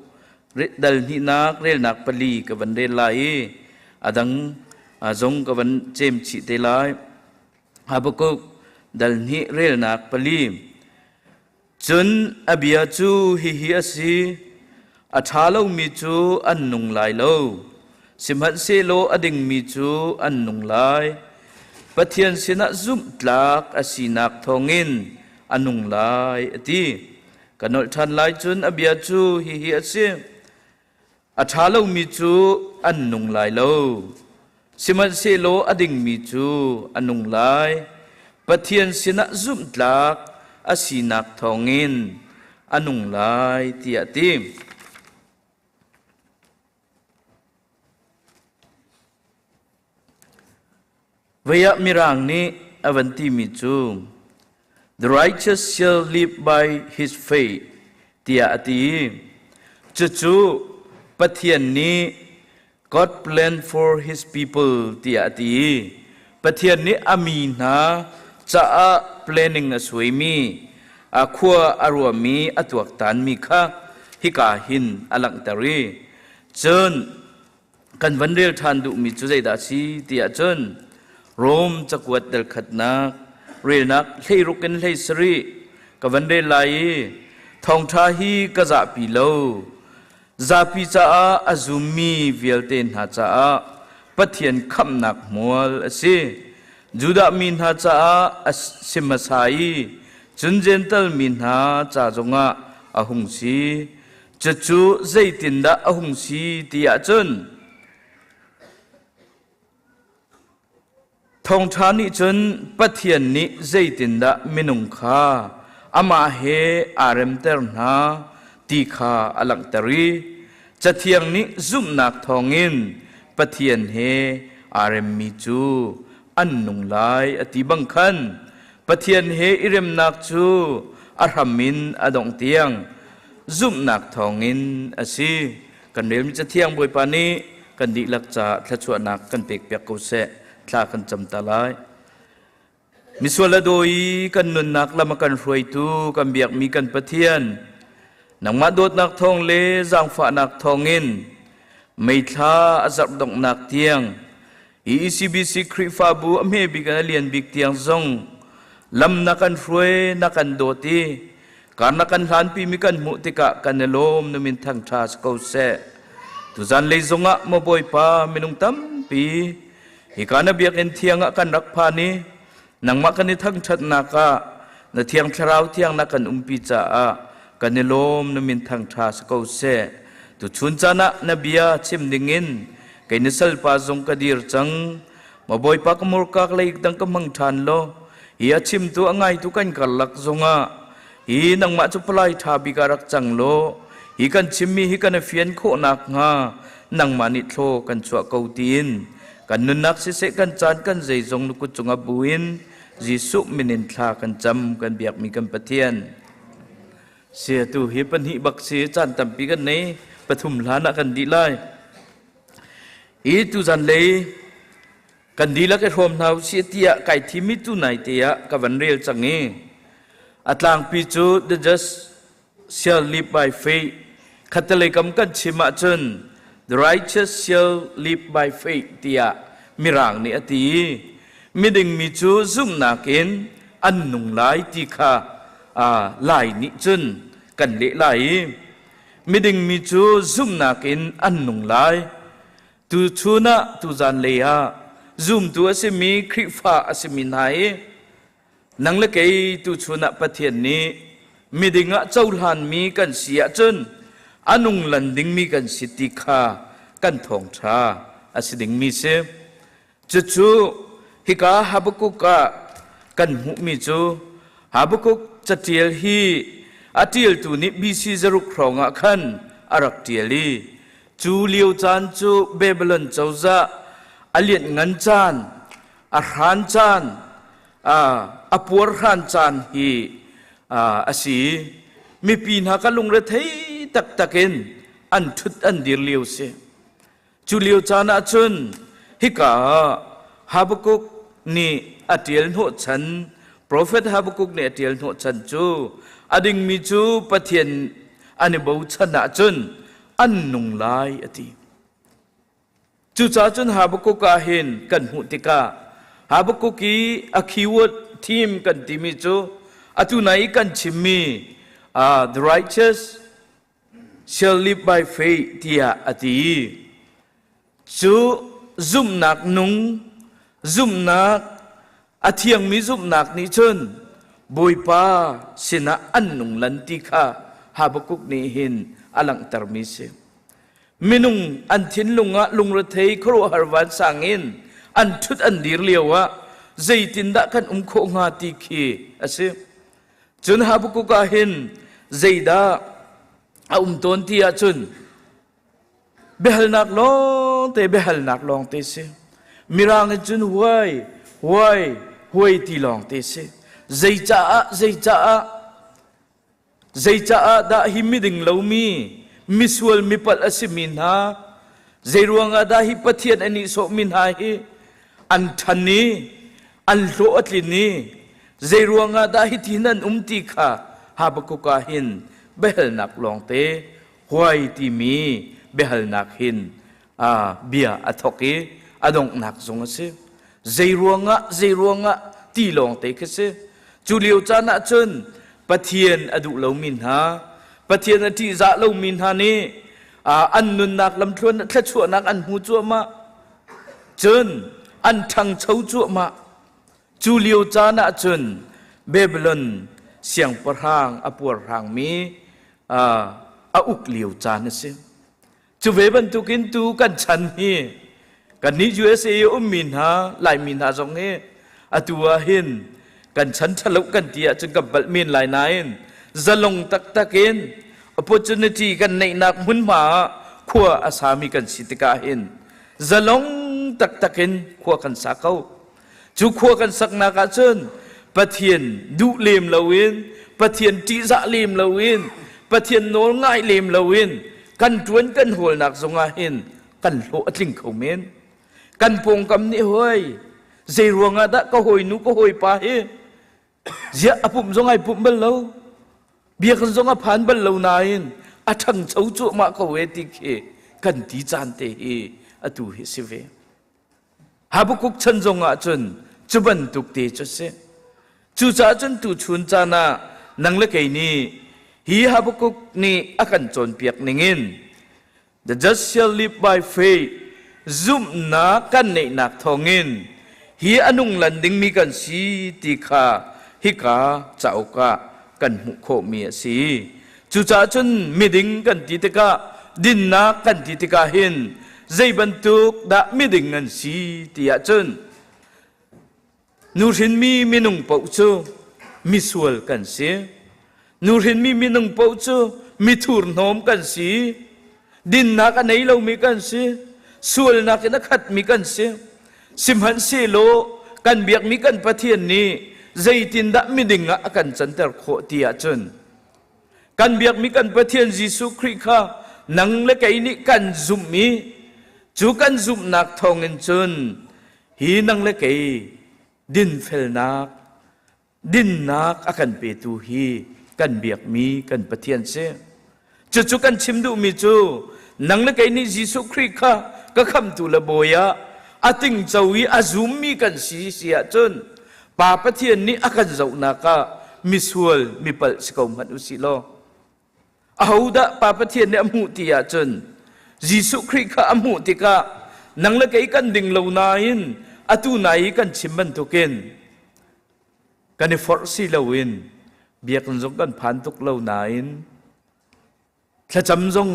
Speaker 11: dal hnihnak relnak pali ka van rel lai i a dang zong ka van cem chih te lai Habakkuk dal hnih relnak pali. Cun a bia cu hihi a si, a ṭha lomi cu an nung lai lo, sihmanhsehlaw a dingmi cu an nung lai. Pathian sinah zumhtlak a sinak thawngin a nung lai, a ti. Ka nolh ṭhan lai cun a bia cu hihi a si, A ṭha lomi cu an nung lai lo, sihmanhsehlaw a dingmi cu a nung lai. Pathian sinah zumhtlak a sinak thawngin a nung lai, tiah a ti. Vei ah Mirang nih a van timi cu The righteous shall live by his faith tiah a ti. Cucu Pathian nih God plan for his people tiah a ti. Pathian nih a mi hna caah planning a suaimi, a khua a ruahmi, a tuaktanmi kha hika hin a langhter i cun kan van rel ṭhan duhmi cu zeidah a si ti ahcun Rom cakuat dal khatnak relnak 16 in 17 ka van rel lai i thawngṭha hi ka zahpi lo zapi caah a zummi vialte hna caah Pathian khamhnak hmual a si Judah mi hna caah a si hmasa i cun Jentail mi hna ca zongah a hung si Cucu zeitindah a hung si ti ahcun thawngṭha nih cun Pathian nih zeitindah minung kha amah he aa remter hna ti kha a langhter i Cathiang nih zumhnak thawngin Pathian he aa remmi cu an nung lai a ti bang khan Pathian he i remnak cu a hram in a dongh tiang zumhnak thawngin a si. Kan relmi Cathiang Bawipa nih kan dihlak caah thluachuahnak kan pekpiak ko seh. Thla kan cam ta lai. Misual a daw i kan nunnak lam a kan hruaitu kan biakmi kan Pathian, nangmah dawtnak thawng le zaangfahnak thawngin meithla a zarh donghnak tiang. Hi ECBC Khrihfabu a hme bik in a lian bik tiang zong lam na kan hruai na kan dawt i kar na kan hlanpi mi kan hmuh tikah kan i lawm na min thangṭha si ko seh. Tuzan lei zongah maw Bawipa minung tampi hika na biakinn thiang ah kan rak phan i nangmah kan i thangṭhatnak ah na thiang thlarau thiang na kan umpi caah kan i lawm na min thangṭha si ko seh. Tuchun caan ah na bia chim dingin kei na salpa zong ka dir cang. Maw Bawipa ka murka lei dang ka hmang ṭhan law hi a chimtu a ngaitu kan karlak zongah hi nangmah cu palai ṭha bik ah rak cang law hi kan chimmi hi kan i fian khawh nakhnga nangmah nih thlaw kan chuah ko tiin kan nunnak siseh kan caan kan zeizong na kut cungah buin Jesuh min in thla kan cam kan biakmi kan Pathian. Sia tu hi pahnih bak si caan tampi kan nei pathum hlan ah kan dih lai. Hi tuzan lei kan dihlak i hrawm hna usih tiah kai thimi tu nai te ah ka van rel cang i a tlangpi cu the just shall live by faith khattelei kam kan chim ahcun the righteous shall live by faith tiah mirang nih a ti miding mi cu zumhnak in an nung lai ti kha lai nih cun kan leh lai i miding mi cu zumhnak in an nung lai Tuchun ah tuzan lei ah zumtu a simi Khrihfa a simi hna hi nang le kei tuchun ah Pathian nih miding ah cohlanmi kan si ahcun a nung lan dingmi kan si ti kha kan thawngṭha a si dingmi si. Cucu hika Habakkuk ah kan hmuhmi cu Habakkuk caṭial hi a ṭialtu nih BC zaruk hrawng ah khan a rak ṭial i cu lio caan cu Babylon cozah a lianhngan caan, a hran caan, a puarhran caan hi a si. Mipi hna ka lungrethei taktak in an ṭhut an dir lio si. Cu lio caan ah cun hika ah Habakkuk nih a ṭial hnawhchan, profet Habakkuk nih a ṭial hnawhchan cu a dingmi cu Pathian an i bochan ahcun an nung lai a ti. Cucaah cun Habakkuk ah hin kan hmuh tikah Habakkuk i a keyword theme kan timi cu atu nai i kan chimmi the righteous shall live by faith tiah a ti. Cu zumhnak nung, zumhnak a thiangmi zumhnak nih cun Bawipa sinah an nung lan ti kha Habakkuk nih hin a langhtermi si. Minung an thinlung ah lungrethei khuaruahhar vansang in an ṭhut an dir lio ah zeitindah kan um khawh hnga ti khi a si. Cun Habakkuk ah hin zeidah a um tawn ti ahcun biahalnak lawngte biahalnak lawngte si. Mirang in cun huai, huai, huai ti lawngte si. Zeicaah, zeicaah, zeicaah dah hi miding lomi, misual mipalh a simi hna, zeiruangah dah hi Pathian a nihsawhmi hna hi an ṭhan i an hlawh a tlin i zeiruangah dah hitin an um ti kha Habakkuk ah hin biahalnak lawngte huai timi biahalnak hin bia a thawk i a donghnak zong a si. Zeiruangah zeiruangah ti lawngte khi si. Cu lio caan ah cun Pathian a duh lomi hna, Pathian a ṭihzah lomi hna nih an nunnak lamthluan thluachuahnak an hmu cuahmah. Cun an ṭhangcho cuahmah. Cu lio caan ah cun Babylon siangpahrang a puarhrangmi a uk lio caan a si. Cu ve bantukin tu kan chan hi kannih USA i ummi hna Laimi hna zong hi atu ah hin kan chan ṭhalo kan ti ahcun kan palh men lai nain zalong taktak in opportunity kan neihnak hmunhma ah khua a sami kan si tikah hin zalong taktak in khua kan sa ko. Cu khua kan saknak ahcun Pathian duh lem loin, Pathian ṭihzah lem loin, Pathian nawl ngai lem loin kan ṭuan kan hawlnak zongah hin kan hlawh a tling kho men. Kan pawngkam nih hoi zei ruangah dah ka hawinu ka hawipa hi ziah a pumh zong ai pumh bal lo biakinn zong a phan bal lo nain a ṭhangcho cuahmah ko e ti khi kan ti caan te hi atu hi si ve. Habakkuk chan zong ah cun cu bantuk te cu si. Cucaah cun tuchun caan ah nang le kei nih hi Habakkuk nih a kan cawnpiak ningin the just shall live by faith zumhnak kan neihnak thawngin hi a nung lan dingmi kan si ti kha hika cauk ah kan hmuh khawhmi a si. Cucaah cun miding kan ti tikah dinnak kan ti tikah hin zei bantuk dah miding an si ti ahcun nuhrinmi minung paoh cu misual kan si. Nuhrinmi minung paoh cu mithurhnawm kan si. Dinnak a nei lomi kan si. Sualnak in a khatmi kan si. Sihmanhsehlaw kan biakmi kan Pathian nih zeitindah miding ah a kan canter khawh ti ahcun kan biakmi kan Pathian Jesuh Khrih kha nang le kei nih kan zumh i cu kan zumhnak thawngin cun hi nang le kei dinfelnak dinnak a kan petu hi kan biakmi kan Pathian si. Cucu kan chim duhmi cu nang le kei nih Jesuh Khrih kha ka khamtu le bawi ah a tingco i a zummi kan si si ahcun Pa Pathian nih a kan zohnak ah misual mipalh si ko hmanh u sih law ahodah Pa Pathian nih a hmuh ti ahcun Jesuh Khrih kha a hmuh tikah nang le kei kan ding lo nain atu nai i kan chim bantukin kan i forh si loin biakinn zong kan phan tuk lo nain thlacam zong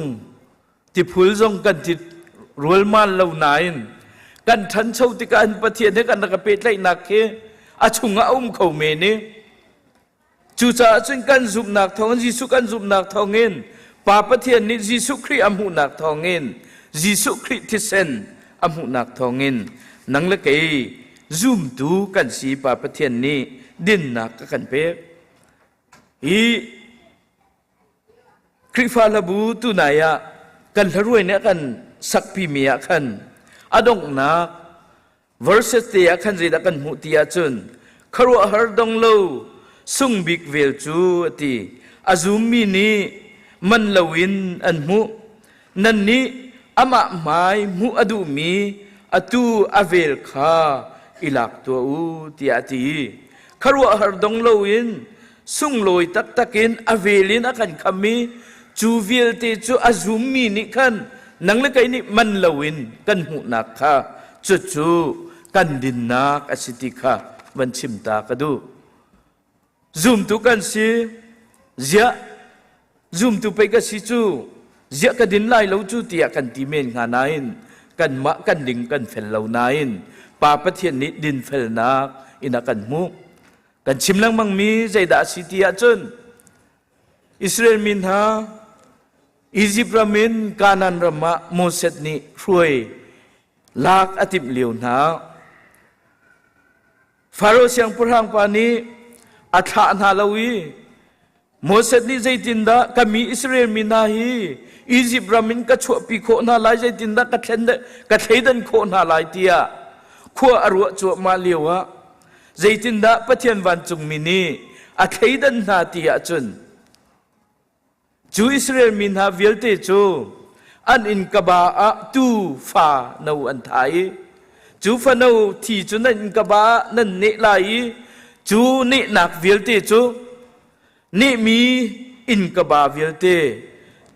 Speaker 11: tiphul zong kan ti rualmal lo nain kan ṭhancho tikah an Pathian he kan rak pehtlaihnak khi a chungah a um kho men i cucaah cun kan zumhnak thawngin Jesuh kan zumhnak thawngin Pa Pathian nih Jesuh Khrih a hmuhnak thawngin Jesuh Khrih thisen a hmuhnak thawngin nang le kei zumtu kan si Pa Pathian nih dinnak a kan pek. Hi Khrihfa hlabu tunai ah kan hlaruai nih a kan sakpi mi ah khan a donghnak verses te ah khan zeidah kan hmuh ti ahcun khuaruahhar dong lo sung bik vel cu a ti a zummi nih man loin an hmuh Nannih amah hmai hmuh a duhmi atu a vel kha i lak tuah u tiah a ti. Khuaruahhar dong loin sunglawi taktak in a vel in a kan kham i cu vialte cu a zummi nih khan nang le kei nih man loin kan hmuhnak kha cucu kan dinnak a si ti kha van chim ta ka duh. Zumtu kan si. Ziah zumtu pei ka si cu ziah ka din lai lo cu tiah kan ti men hnga nain kanmah kan ding kan fel lo nain Pa Pathian nih dinfelnak in a kan hmuh. Kan chim lengmang mi zeidah a si ti ahcun Israel mi hna Izipt ram in Kanaan ram ah Moses nih hruai lak a timh lio hna. Faro siangpahrang pa nih a thlah hna lo i Moses nih zeitindah ka mi Israel mi hna hi Izipt ram in ka chuahpi khawh hna lai zeitindah ka thlen ka thleidan khawh hna lai tiah khua a ruah cuahmah lio ah zeitindah Pathian vancungmi nih a thleidan hna ti ahcun Cu Israel mi hna vialte cu an innkaba ah tuu fa no an thah i cu fano thi cu nan innkaba ah nan neh lai i cu nehnak vialte cu nehmi innkaba vialte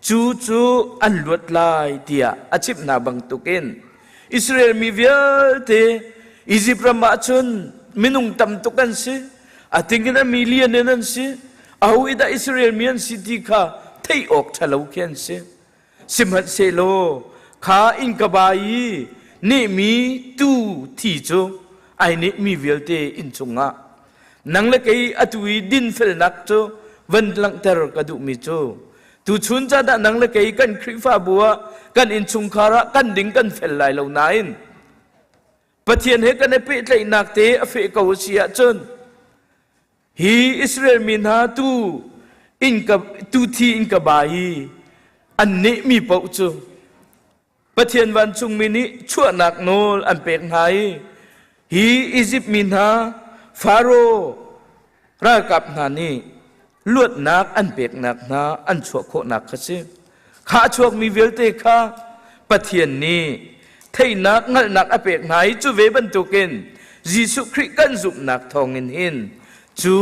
Speaker 11: cu cu an luat lai tiah a chimh hna bantukin Israel mi vialte Izipt ram ah cun minung tam tuk an si a tingin a million in an si aho i dah Israel mi an si ti kha theih awk ṭhalo khi an si sihmanhsehlaw kha innkaba i nehmi tu thi cu ai nehmi vialte inn chungah nang le kei atu i dinfelnak cu van langhter ka duhmi cu tuchun ca dah nang le kei kan Khrihfabu ah kan innchungkhar ah kan ding kan fel lai lo nain Pathian he kan i pehtlaihnak te a feh ko a si ahcun hi Israel mi hna tu innka tu thi innka ba i an nehmi paoh cu Pathian vancungmi nih chuahnak nawl an pek hna i hi Izipt mi hna Faro ralkap hna nih luatnak an peknak hna an chuah khawhnak kha si. Kha a chuakmi vialte kha Pathian nih Theihnak hngalhnak a pek hna i cu ve bantukin Jesuh Khrih kan zumhnak thawngin hin cu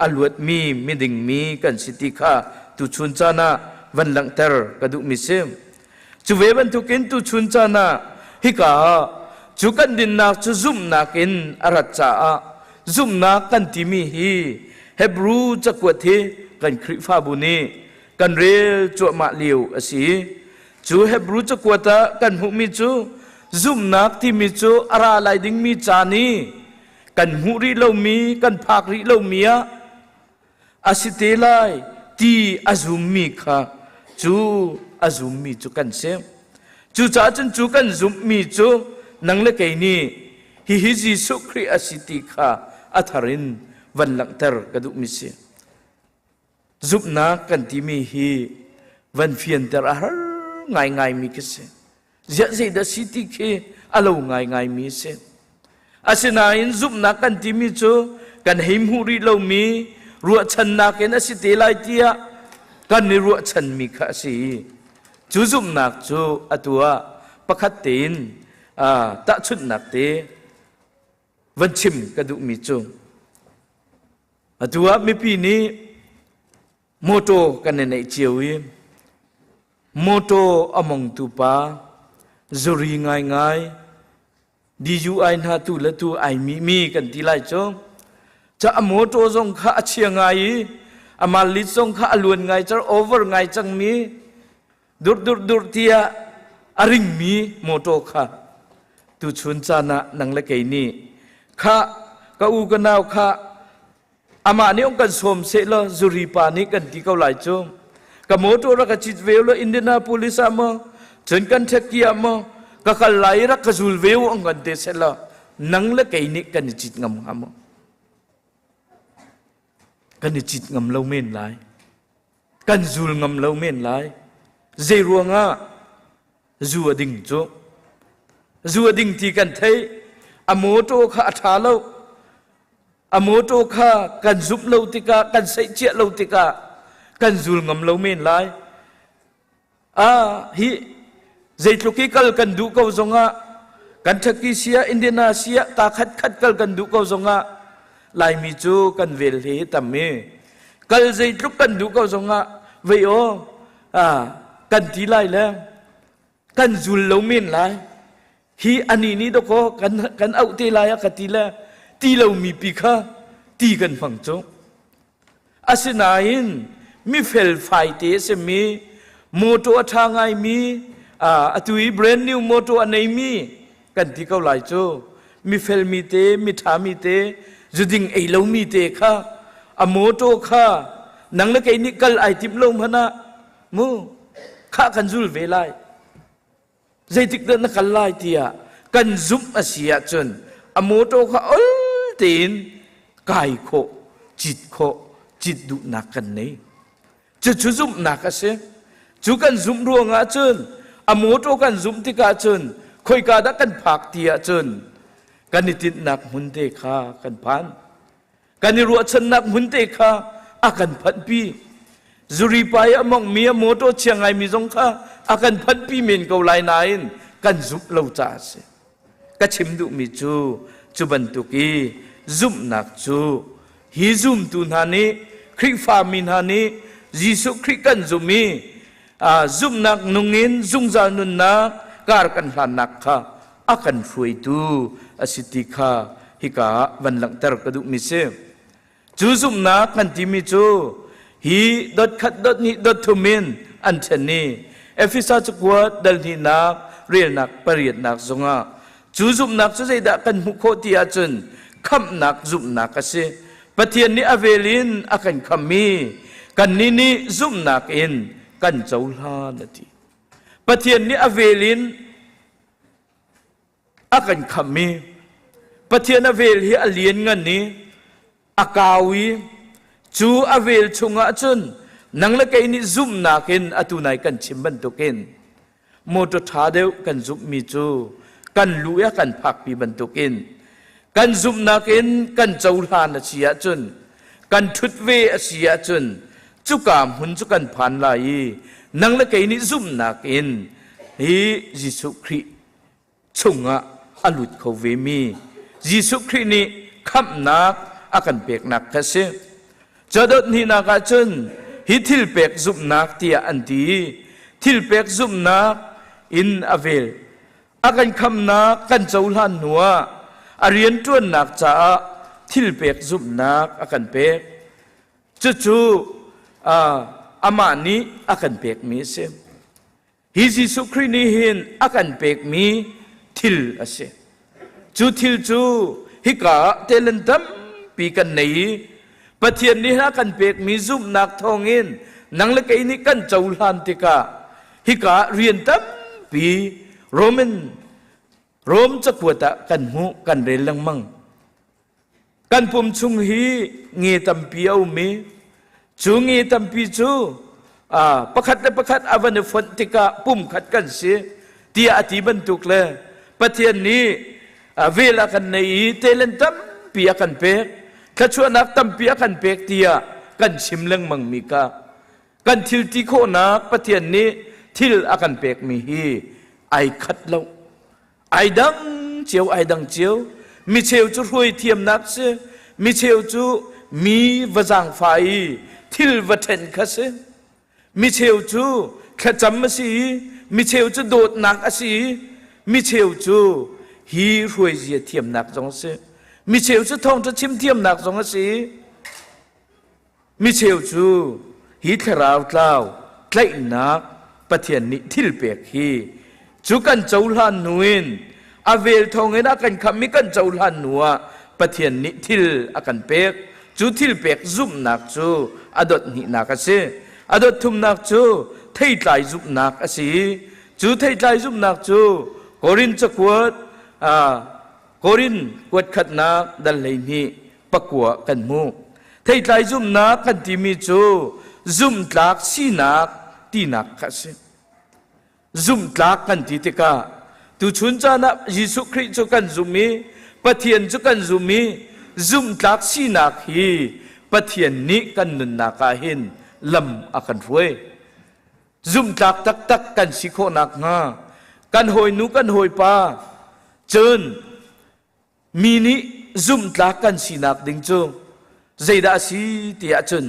Speaker 11: a luatmi miding mi kan si ti kha tuchun caan ah van langhter ka duhmi si. Cu ve bantukin tuchun caan ah hika ah cu kan dinnak cu zumhnak in a rat caah zumhnak kan timi hi Hebru cakuat hi kan Khrihfabu nih kan rel cuahmah lio a si. Cu Hebru cakuat ah kan hmuhmi cu zumhnak timi cu a ra lai dingmi caan i kan hmuh rih lomi kan phak rih lomi ah a si te lai ti a zummi kha cu a zummi cu kan si. Cucaah cun cu kan zumhmi cu nang le kei nih hihi Jesuh Khrih a si ti kha a thar in van langhter ka duhmi si. Zumhnak kan timi hi van fianter a har ngaingaimi khi si. Ziah zeidah si ti khi a lo ngaingaimi a si. Asinain zumhnak kan timi cu kan hei hmuh rih lomi ruahchannak in a si te lai tiah kan i ruahchanmi kha a si. Cu zumhnak cu atu ah pakhat tein tahchunhnak te van chim ka duhmi cu atu ah mipi nih Motor kan i neih cio i motor a mongtu pa zuri ngaingai DUI hna tu le tu ai mi mi kan ti lai cu. Ca a motor zong kha a chia ngai i a malit zong kha a luan ngai car over ngai cangmi dur dur dur tiah a ringmi motor kha tuchun caan ah nang le kei nih kha ka u ka nau kha Amah nih ong kan sawm seh law zuri pa nih kan ti ko lai cu. Ka motor rak ka cit ve law Indianapolis ah maw cun kan Kentucky ah maw ka kal lai i rak ka zul ve u ong kan te seh law nang le kei nih kan i cit ngam hnga maw? Kan i cit ngam lo men lai. Kan zul ngam lo men lai. Zei ruangah zu a ding cu zu a ding ti kan theih a motor kha a ṭha lo a motor kha kan zumh lo tikah kan seihciah lo tikah kan zul ngam lo men lai a hi zeitluk i kal kan duh ko zongah Kentucky sia Indiana sia ka khat khat kal kan duh ko zongah Laimi cu kan vel hi tam i kal zeitluk kan duh ko zongah vei aw kan ti lai le kan zul lo men lai hi ani nih dawkaw kan kan auh te lai a ka ti le ti lo mi pi kha ti kan hmang cu asinain mi fel fai te a simi motor a ṭha ngai mi atu i brand new motor a nei mi kan ti ko lai cu mi fel mi te mi ṭha mi te zuding ei lo mi te kha a motor kha nang le kei nih kal ai timh lo hmanh ah mu khah kan zul ve lai zeitik dah na kal lai tiah kan zumh a si ahcun a motor kha ol tein kai khawh cit khawh cit duhnak kan nei cucu zumhnak a si cu kan zumh ruangah cun a motor kan zumh tikah cun khoika dah kan phak ti ahcun kan i tinhnak hmun te kha kan phan Kan i ruahchannak hmun te kha a kan phanhpi. Zuri pa i a mongmi a motor chia ngaimi zong kha a kan phanhpi men ko lai nain kan zumh lo caah a si. Ka chim duhmi cu cu bantuk i zumhnak cu hi zumtu hna nih Khrihfami hna nih Jesuh Khrih kan zumh i zumhnak nung in zungzal nunnak kar kan hlannak kha a kan hruaitu a si ti kha hika ah van langhter ka duhmi si. Cu zumhnak kan timi cu hi dot khat dot hnih dot thum in an ṭhen i Efesa cakuat dal hnihnak relnak pariatnak zongah cu zumhnak cu zeidah kan hmuh khawh ti ahcun khamhnak zumhnak a si. Pathian nih a vel in a kan khammi kannih nih zumhnak in kan cohlan a ti. Pathian nih a vel in a kan khamh i Pathian a vel hi a lian ngan i a kau i cu a vel chungah cun nang le kei nih zumhnak in atu nai kan chim bantukin motor ṭha deuh kan zumhmi cu kan lu i a kan phakpi bantukin kan zumhnak in kan cohlan a si ahcun kan ṭhut ve a si ahcun cuka hmun cu kan phan lai i nang le kei nih zumhnak in hi Jesuh Khrih. chungah a lut kho ve mi Jesuh Khrih nih khamhnak a kan peknak kha si. Cadot hnihnak ah cun hi thil pek zumhnak tiah an ti. Thil pek zumhnak in a vel. A kan khamnak kan cohlan hnuah a rianṭuannak caah thil pek zumhnak a kan pek. Cucu amah nih a kan pekmi a si. Hi Jesuh Khrih nih hin a kan pekmi thil a si. Cu thil cu hika ah talent tampi kan nei i Pathian nih a kan pekmi zumhnak thawngin nang le kei nih kan cohlan tikah hika ah rian tampi Roman Rom cakuat ah kan hmuh kan rel lengmang. Kan pum chung hi nge tampi a um i cu nge tampi cu pakhat le pakhat a van i fonh tikah pumkhat kan si tiah a ti bantuk le Pathian nih vel a kan nei i talent tampi a kan pek thluachuahnak tampi a kan pek tiah kan chim lengmang mi kha kan thil ti khawhnak Pathian nih thil a kan pekmi hi ai khat lo. Ai dang cio, ai dang cio. Micheu cu hruai thiamnak si. Micheu cu mi va zaangfah i thil va ṭhen kha si. Micheu cu thlacam a si i micheu cu dawtnak a si i micheu cu hi hruaizia thiamnak zong a si. Micheu cu thawngṭha chim thiamnak zong a si. Micheu cu hi thlarau tlau tlaihnak Pathian nih thil pek hi cu kan cohlan hnu in a vel thawngin a kan khamh i kan cohlan hnu ah Pathian nih thil a kan pek. Cu thil pek zumhnak cu a dot hnihnak a si. A dot thumnak cu theitlai zumhnak a si. Cu theitlai zumhnak cu Korin cakuat Korin kuat khatnak dal 12 pakua kan hmuh. Theitlai zumhnak kan timi cu zumhtlak sinak tinak kha a si. Zumhtlak kan ti tikah tuchun caan ah Jesuh Khrih cu kan zum i Pathian cu kan zum i zumhtlak sinak hi Pathian nih kan nunnak ah hin lam a kan hruai. Zumhtlak taktak kan si khawh nakhnga kan hawinu kan hawipa cun Mi nih zumhtlak kan sinak ding cu zeidah a si ti ahcun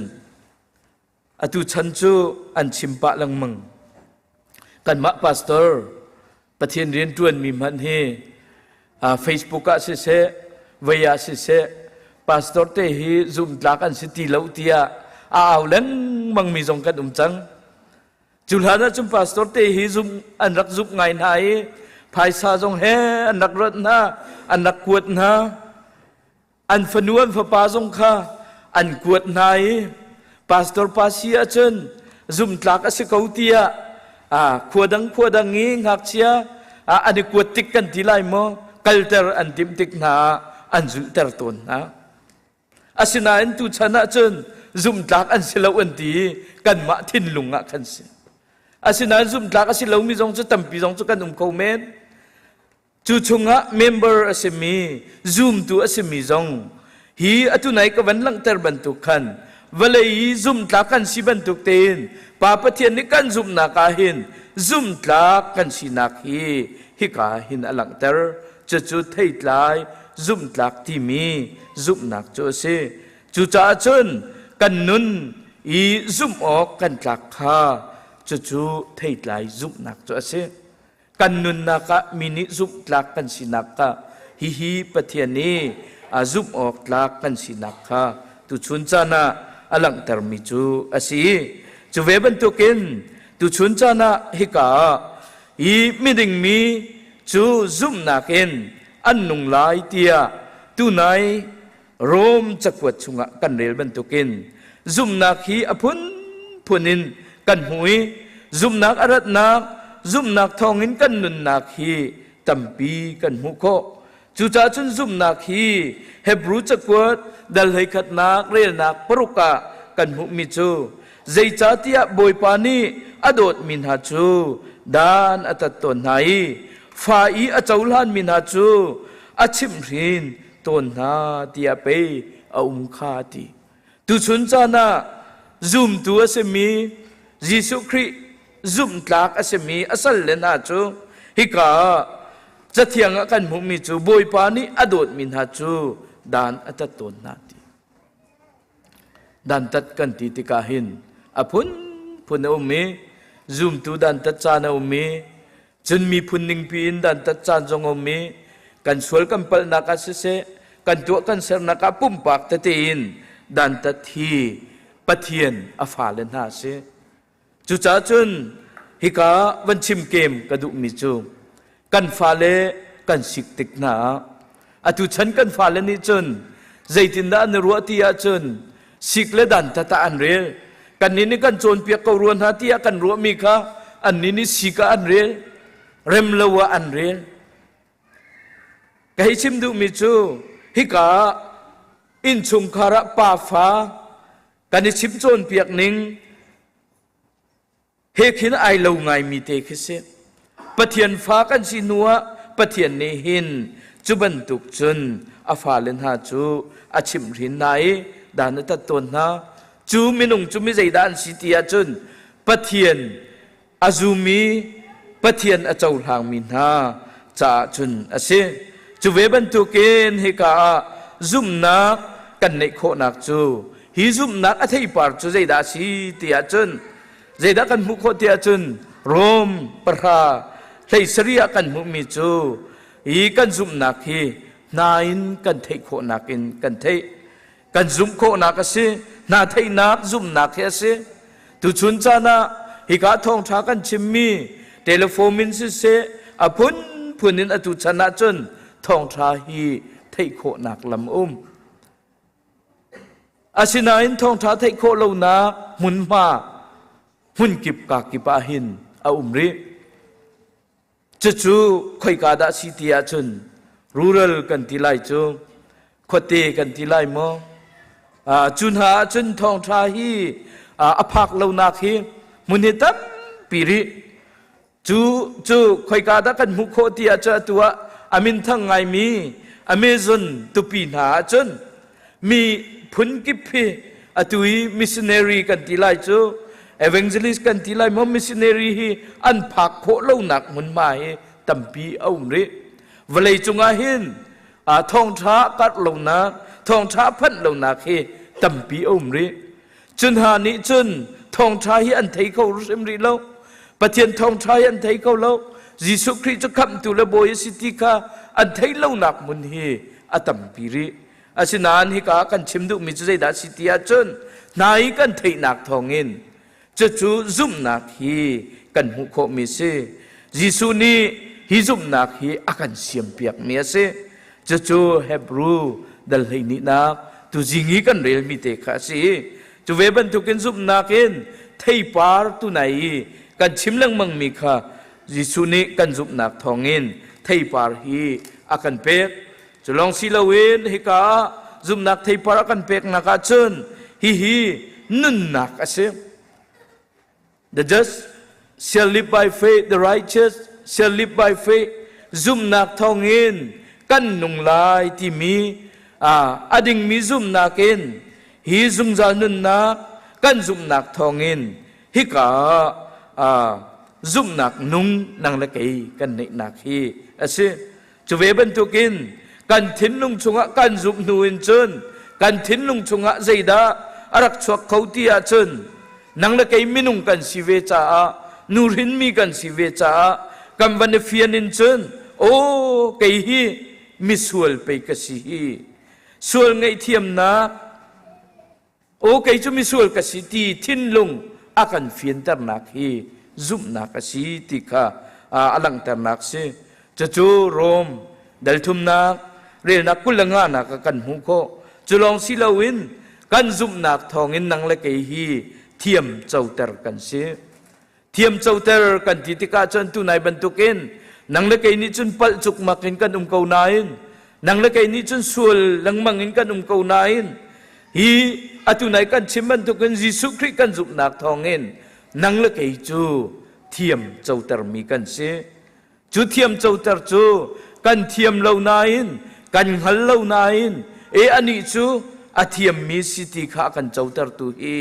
Speaker 11: atu chan cu an chim pah lengmang. Kanmah pastor Pathian rianṭuanmi hmanh hi Facebook ah siseh, vei ah siseh, pastor te hi zumhtlak an si ti lo tiah a au lengmangmi zong kan um cang. Cu hlan ahcun pastor te hi zum an rak zumh ngai hna i phaisa zong he an rak rat hna, an rak kuat hna. An fanu an fapa zong kha an kuat hna i pastor pa si ahcun zumtlak a si ko tiah khua dang khua dang i ngakchia an i kuat tik kan ti lai maw kalter an timh tik hna ah an zulhter tawn hna. Asinain tuchan ahcun zumhtlak an si lo an ti i kanmah thinlung ah khan si. Asinain zumhtlak a si lomi zong cu tampi zong cu kan um kho men. Cu chungah member a simi, zumtu a simi zong hi atu nai ka van langhter bantuk khan vawlei i zumhtlak kan si bantuk tein Pa Pathian nih kan zumhnak ah hin zumhtlak kan sinak hi hika hin a langhter. Cucu theitlai zumhtlak timi zumhnak cu a si. Cucaah cun kan nun i zumh awk kan tlak kha cucu theitlai zumhnak cu a si. Kan nunnak ah mi nih zumhtlak kan sinak kha hihi Pathian nih a zumh awk tlak kan sinak kha tuchun caan ah a langhtermi cu a si. Cu ve bantukin tuchun caan ah hika ah i miding mi cu zumhnak in an nung lai tiah tunai Rom cakuat chungah kan rel bantukin zumhnak hi a phunphun in kan hmu i zumhnak a ratnak zumhnak thawngin kan nunnak hi tampi kan hmuh khawh. Cucaah cun zumhnak hi Hebru cakuat dal hleikhatnak relnak paruk ah kan hmuhmi cu zeicahtiah Bawipa nih a dawtmi hna cu dan a tat tawn hna i fa i a cohlanmi hna cu a chimhhrin tawn hna tiah pei a um kha a ti. Tuchun caan ah zumtu a simi Jesuh Khrih zumhtlak a simi a salle hna cu hika ah. Cathiang ah kan hmuhmi cu Bawipa nih a dawtmi hna cu dan a tat tawn hna ti. Dantat kan ti tikah hin a phunphun a um i zumtu dantat caan a um i cun miphun ningpi in dantat caan zong a um i kan sual kan palhnak ah siseh kan tuah kan sernak ah pumpak tete in dantat hi Pathian a fale hna a si. Cucaah cun hika van chim kem ka duhmi cu kan fale kan sik tik hna ah atu chan kan fale nih cun zeitindah an i ruah ti ahcun sik le dantat ah an rel. Kannih nih kan cawnpiak ko rua hna tiah kan ruahmi kha annih nih sik ah an rel, rem lo ah an rel. Ka hei chim duhmi cu hika innchungkhar ah pafa kan i chim cawnpiak ning he khin ai lo ngaimi te khi si. Pathian fa kan si hnu ah Pathian nih hin cu bantuk cun a fale hna cu a chimhhrin hna i dan a tat tawn hna. Cu minung cu mi zeidah an si ti ahcun Pathian a zumi Pathian a cohlangmi hna caah cun a si. Cu ve bantukin hika ah zumhnak kan neih khawhnak cu hi zumhnak a theipar cu zeidah a si ti ahcun zeidah kan hmuh khawh ti ahcun Rom 10:17 ah kan hmuhmi cu hi kan zumhnak hi hna in kan theih khawhnak in kan theih. Kan zumh khawhnak a si. Hna theihnak zumhnak hi a si. Tuchun caan ah hika thawngṭha kan chimmi telephone in siseh a phunphun in atu chan ahcun thawngṭha hi theih khawhnak lam um. Asinain thawngṭha theih khawh lonak hmunhma hmunkip kakip ah hin a um rih. Cucu khoika dah si ti ahcun rural kan ti lai cu, khuate kan ti lai maw? Cu hna ahcun thawngṭha hi a phak lonak hi hmun hi tampi rih. Cu cu khoika dah kan hmuh khawh ti ahcun atu ah a minthang ngaimi Amazon tupi hna ahcun mi phun kip hi atu i missionary kan ti lai cu evangelist kan ti lai maw missionary hi an phak khawh lonak hmunhma hi tampi a um rih. Vawlei cungah hin thawngṭha karh lonak, thawngṭha phanh lonak hi tampi a um rih. Cu hna nih cun thawngṭha hi an thei kho hrim rih lo. Pathian thawngṭha hi an thei kho lo. Jesuh Khrih cu khamhtu le bawi a si ti kha an theih lonak hmun hi a tampi rih. Asinain hika ah kan chim duhmi cu zeidah a si ti ahcun hna i kan theihnak thawngin cucu zumhnak hi kan hmuh khawhmi a si. Jesuh nih hi zumhnak hi a kan siampiakmi a si. Cucu Hebru dal 12nak tuzing i kan relmi te kha a si. Cu ve bantukin zumhnak in theipar tunai i kan chim lengmangmi kha Jesuh nih kan zumhnak thawngin theipar hi a kan pek. Cu lawng si loin hika ah zumhnak theipar a kan peknak ahcun hihi nunnak a si. The just shall live by faith, the righteous shall live by faith. Zumhnak thawngin kan nung lai timi a dingmi zumhnak in hi zungzal nunnak kan zumhnak thawngin hika ah zumhnak nung nang le kei kan neihnak hi a si. Cu ve bantukin kan thinlung chungah kan zumh hnu in cun kan thinlung chungah zeidah a rak chuak kho ti ahcun nang le kei minung kan si ve caah nuhrinmi kan si ve caah kan van i fian in cun aw kei hi misual pei ka si hi sual ngaihthiamnak Aw kei cu misual ka si ti thinlung a kan fianternak hi zumhnak a si ti kha a langhternak si. Cucu Rom dal thumnak relnak 25nak ah kan hmuh khawh. Cu lawng si loin kan zumhnak thawngin nang le kei hi thiam coter kan si. Thiam coter kan ti tikah cun tunai bantukin nang le kei nih cun palh cukmak in kan um ko nain nang le kei nih cun sual lengmang in kan um ko nain hi atu nai kan chim bantukin Jesuh Khrih kan zumhnak thawngin nang le kei cu thiam cotermi kan si. Cu thiam coter cu kan thiam lo nain kan hngal lo nain e anih cu a thiammi si ti kha a kan cotertu hi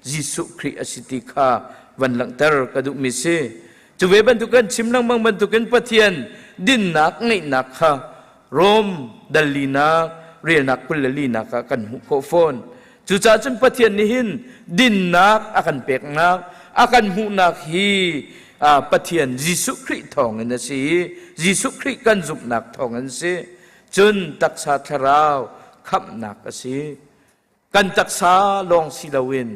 Speaker 11: Jesuh Khrih a si ti kha van langhter ka duhmi si. Cu ve bantuk kan chim lengmang bantukin Pathian dinnak ngeihnak kha Rom dal linak relnak 22nak ah kan hmuh khawh fawn. Cucaah cun Pathian nih hin dinnak a kan peknak, a kan hmuhnak hi Pathian Jesuh Khrih thawngin a si i Jesuh Khrih kan zumhnak thawngin a si. Cun taksa thlarau khamhnak a si. Kan taksa lawng si loin,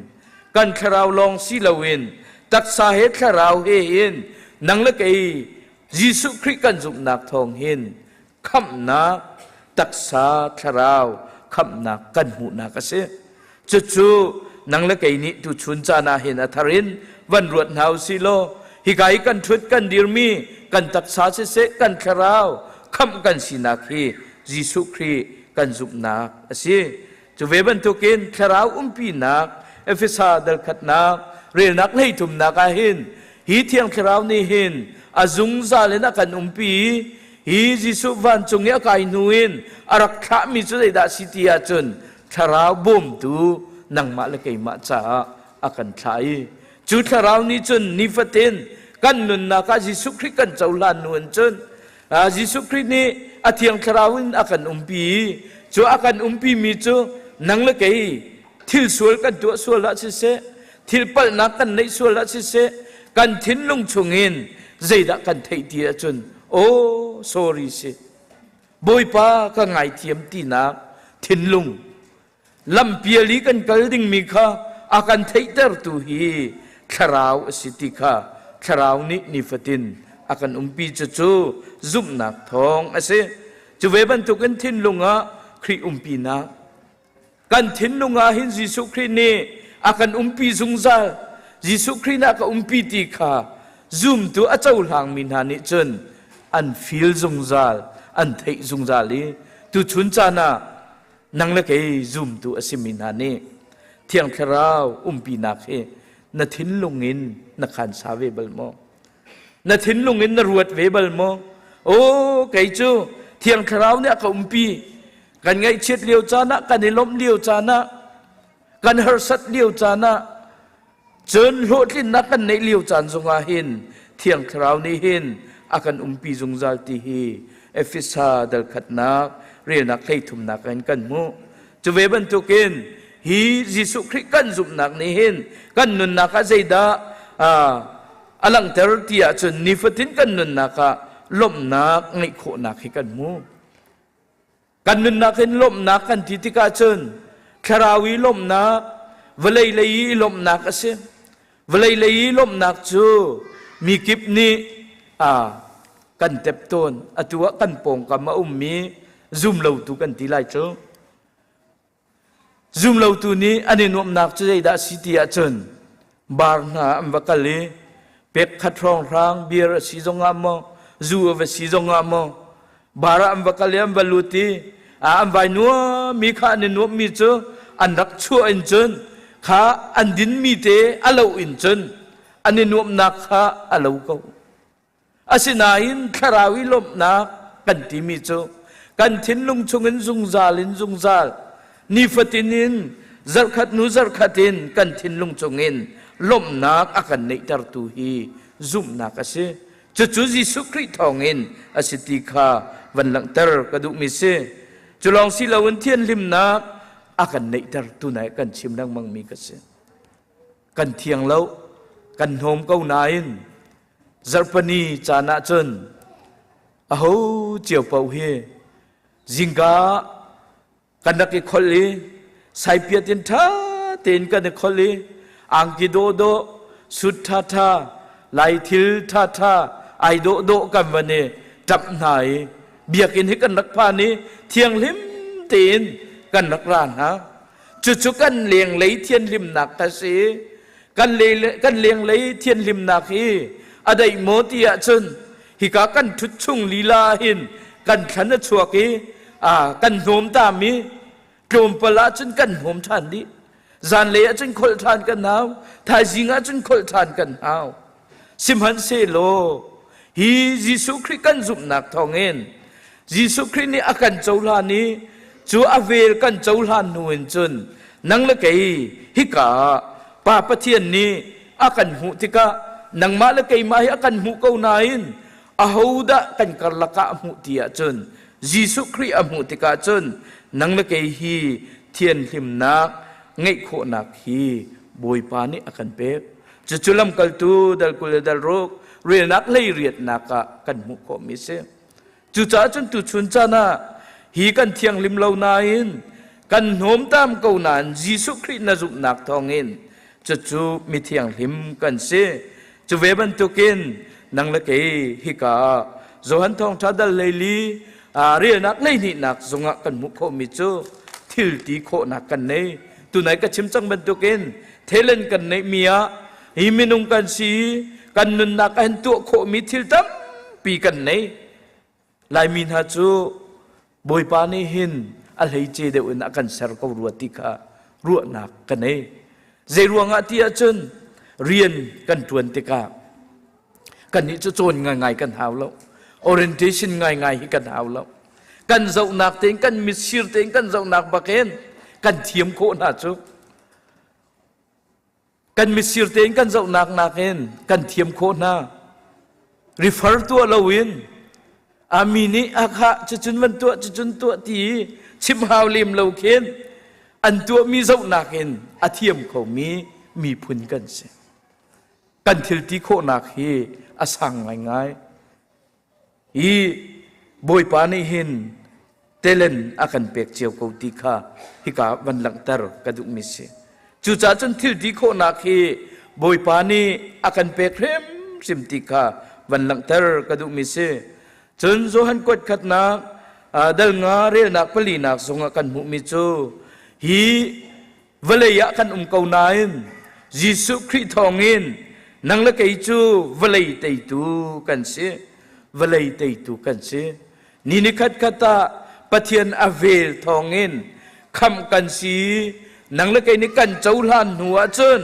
Speaker 11: kan thlarau lawng si loin, taksa he thlarau he in nang le kei Jesuh Khrih kan zumhnak thawng hin khamhnak taksa thlarau khamhnak kan hmuhnak a si. Cucu nang le kei nih tuchun caan ah hin a thar in van ruat hna u sih law hika i kan ṭhut kan dirmi kan taksa siseh kan thlarau khamh kan sinak hi Jesuh Khrih kan zumhnak a si. Cu ve bantukin thlarau umpinak Efesa dal khatnak relnak hleithumnak ah hin hi thiang thlarau nih hin a zungzal in a kan umpi i hi Jesuh vancung i a kai hnu in a rak thlahmi cu zeidah si ti ahcun thlarau bawmtu nangmah le keimah caah a kan thlah i cu thlarau nih cun nifatin kan nunnak ah Jesuh Khrih kan cohlan hnu in cun Jesuh Khrih nih a thiang thlarau in a kan umpi i cu a kan umpi mi cu nang le kei thil sual kan tuah sual ah siseh thil palhnak kan neih sual ah siseh kan thinlung chungin zeidah kan theih ti ahcun oh sorry si Bawipa ka ngaithiam tinak thinlung lampial i kan kal dingmi kha a kan theihtertu hi thlarau a si ti kha thlarau nih nifatin a kan umpi cucu zumhnak thawng a si. Cu ve bantukin thinlung ah Khrih umpinak kan thinlung ah hin Jesuh Khrih nih a kan umpi zungzal. Jesuh Khrih nih a ka umpi ti kha zumtu a cohlangmi hna nih cun an feel zungzal, an theih zungzal i tuchun caan ah nang le kei zumtu a simi hna nih Thiang Thlarau umpinak hi na thinlung in na khansa ve bal maw? Na thinlung in na ruat ve bal maw? Aw kei cu Thiang Thlarau nih a ka umpi. Kan ngaihchiat lio caan ah, kan i lawmh lio caan ah, kan harsat lio caan ah, cun hlawhtlinnak kan neih lio caan zongah hin Thiang Thlarau nih hin a kan umpi zungzal ti hi Efesa dal khatnak relnak hleithumnak in kan hmuh. Cu ve bantukin hi Jesuh Khrih kan zumhnak nih hin kan nunnak ah zeidah a langhter ti ahcun nifatin kan nunnak ah lawmhnak ngeih khawhnak hi kan hmu. Kan nunnak in lawmhnak kan ti tikah cun thlarau i lawmhnak, vawlei lei i lawmhnak a si. Vawlei lei i lawmhnak cu mi kip nih a kan tep tawn. Atu ah kan pawngkam a ummi zumlotu kan ti lai cu. Zumlotu nih an i nuamhnak cu zeidah a si ti ahcun bar hna an va kal i pek khat hrawnghrang beer a si zongah maw zu a va si zongah maw bar ah an va kal i an va lut i an vai nuammi kha an i nuamhmi cu an rak chuah in cun kha an dinmi te a lo in cun an i nuamhnak kha a lo ko. Asinain thlarau i lawmhnak kan timi cu kan thinlung chungin zungzal in zungzal nifatin in zarhkhat hnu zarhkhat in kan thinlung chungin lawmhnak a kan neihtertu hi zumhnak a si. Cucu Jesuh Khrih thawngin a si ti kha van langhter ka duhmi si. Cu lawng si loin thianhlimnak a kan neihter tunai kan chim lengmangmi ka si. Kan thiang lo, kan hnawm ko nain Zarhpini caan ah cun aho cio paoh hi zingka kan rak i kholh i saipiat in ṭha tein kan i kholh i angki dawhdawh, sut ṭhaṭha, lai thil ṭhaṭha, ai dawhdawh kan van i ṭamh hna i biakinn hi kan rak phan i thianghlim tein kan rak ra hna. Cucu kan lenglei thianhlimnak kha si. Kan lenglei thianhlimnak hi a daih maw ti ahcun hika kan ṭhut chung lila hin kan thlan a chuak i kan hnawm tami tlawmpal ahcun kan hnawm ṭhan dih. Zanlei ahcun kholh ṭhan kan hau, thaizing ahcun kholh ṭhan kan hau. Sihmanhsehlaw hi Jesuh Khrih kan zumhnak thawngin Jesuh Khrih nih a kan cohlan i cu a vel kan cohlan hnu in cun nang le kei hika ah Pa Pathian nih a kan hmuh tikah nangmah le keimah hi a kan hmuh ko nain Ahodah kan karlak ah a hmuh ti ahcun Jesuh Khrih a hmuh tikah cun nang le kei hi thianhlimnak ngeih khawhnak hi Bawipa nih a kan pek. Cucu lamkaltu dal 20 le dal ruk relnak hlei riatnak ah kan hmuh khawhmi a si. Cucaah cun tuchun caan ah hi kan thianghlim lo nain kan hnawmtam ko nain Jesuh Khrih na zumhnak thawngin cucu mi thianghlim kan si. Cu ve bantukin nang le kei hika ah Johan Thawngṭha dal hleili relnak hleihnihnak zongah kan hmuh khawhmi cu thil ti khawhnak kan nei. Tunai ka chim cang bantukin thelen kan neihmi ah hi minung kan si kan nunnak ah hin tuah khawhmi thil tampi kan nei. Laimi hna cu Bawipa nih hin a hleice deuh in a kan ser ko rua ti kha ruahnak ka nei. Zei ruangah ti ahcun rian kan ṭuan tikah kannih cu cawn ngaingai kan hau lo. Orientation ngaingai hi kan hau lo. Kan zohnak tein kan mitsir tein kan zohnak bakin kan thiam khawh hna cu. Kan mitsir tein kan zohnak nakin kan thiam khawh hna. Refer tuah loin ami nih a khah cucun van tuah cucun tuah ti i chim hau lem lo khin an tuahmi zohnak in a thiam khomi miphun kan si. Kan thil ti khawhnak hi a sang ngaingai. Hi Bawipa nih hin telen a kan pek cio ko ti kha hika van langhter ka duhmi si. Cucaah cun thil ti khawhnak hi Bawipa nih a kan pek hrimhrim ti kha van langhter ka duhmi si. Cun Johan kuat khatnak dal nga relnak palinak zongah kan hmuhmi cu hi vawlei ah kan um ko nain Jesuh Khrih thawngin nang le kei cu vawlei teitu kan si. Vawlei teitu kan si. Ni ni khat khat ah Pathian a vel thawngin khamh kan si. Nang le kei nih kan cohlan hnu ahcun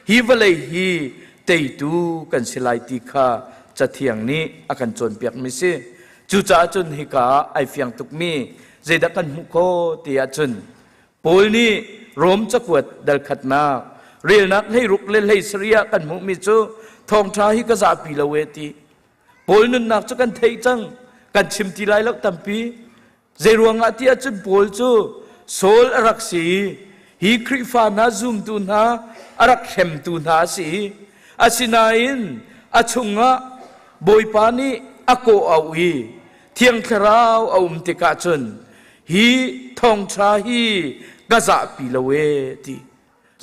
Speaker 11: hi vawlei hi teitu kan si lai ti kha Cathiang nih a kan cawnpiakmi si. Cucaah cun hika ah ai fiang tukmi zeidah kan hmuh khawh ti ahcun Paul nih Rom cakuat dal khatnak relnak 16 le 17 ah kan hmuhmi cu thawngṭha hi ka zahpi lo e ti. Paul nunnak cu kan theih cang, kan chim ti lai lo tampi. Zeiruangah ti ahcun Paul cu Saul a rak si i hi Khrihfa hna zumtu hna a rak hremtu hna a si. Asinain a chungah Bawipa nih a kawh auh i Thiang Thlarau a um tikah cun hi thawngṭha hi ka zahpi lo ee ti.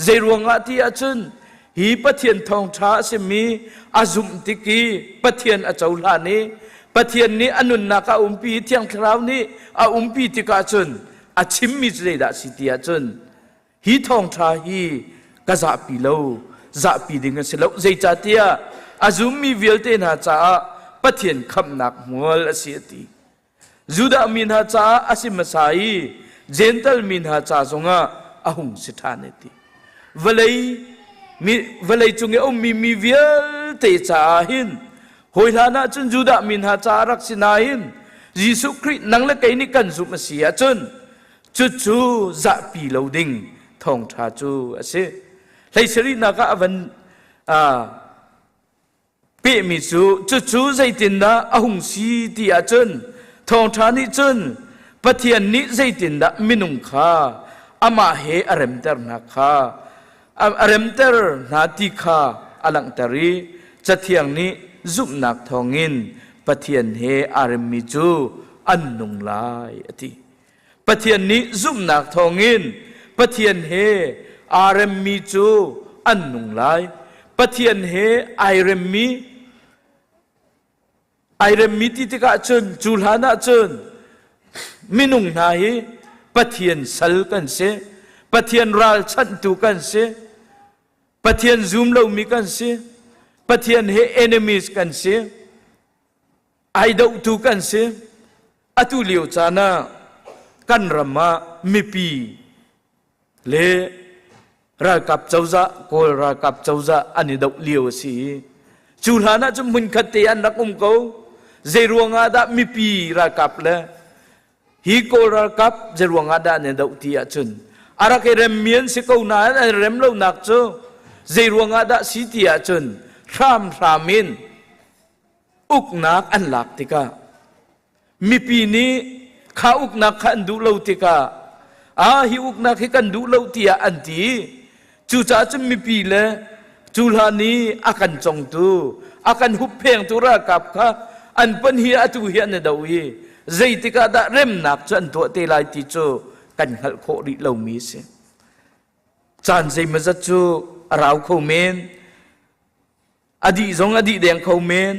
Speaker 11: Zeiruangah ti ahcun hi Pathian thawngṭha a simi a zumh tik i Pathian a cohlan i Pathian nih a nunnak a umpi i Thiang Thlarau nih a umpi tikah cun a chimmi cu zeidah a si ti ahcun hi thawngṭha hi ka zahpi lo, zahpi ding a si lo. Zeicahtiah a zummi vialte hna caah Pathian khamhnak hmual a si a ti. Judah mi hna caah a si hmasa i Jentail mi hna ca zongah a hung si ṭhan a ti. Vawlei mi vawlei cung i a ummi mi vialte caah hin hawi hlan ah cun Judah mi hna caah rak si nain Jesuh Khrih nang le kei nih kan zumh a si ahcun cucu zahpi lo ding thawngṭha cu a si. Hlei sarihnak ah a van pehmi cu cucu zeitindah a hung si ti ahcun thawngṭha nih cun Pathian nih zeitindah minung kha amah he a remter hna kha a remter hna ti kha a langhter i Cathiang nih zumhnak thawngin Pathian he aa remmi cu an nung lai a ti. Pathian nih zumhnak thawngin Pathian he aa remmi cu an nung lai. Pathian he ai remmi ai remmi ti tikah cun cu hlan ah cun minung hna hi Pathian sal kan si. Pathian ralchanhtu kan si. Pathian zum lomi kan si. Pathian he enemies kan si. Ai dohtu kan si. Atu lio caan ah kan ram ah mipi le ralkap cozah Kawl ralkap cozah an i doh lio a si i cu hlan ah cun hmunkhat te an rak um ko. Zei ruangah dah mipi ralkap le hi Kawl ralkap zei ruangah dah an i doh ti ahcun a rak i remmi an si ko nain an i rem lonak cu zei ruangah dah si ti ahcun hramhram in. Uknak an lak tikah mipi nih kha uknak kha an duh lo tikah a hi uknak hi kan duh lo tiah an ti. Cucaah cun mipi le cu hlan i a kan congtu, a kan hupphengtu ralkap kha an pan hi atu hi an i do i zeitik ah dah remnak cu an tuah te lai ti cu kan hngalh khawh rih lomi a si. Caan zeimawzat cu a rau kho men. A dih zong a dih deng kho men.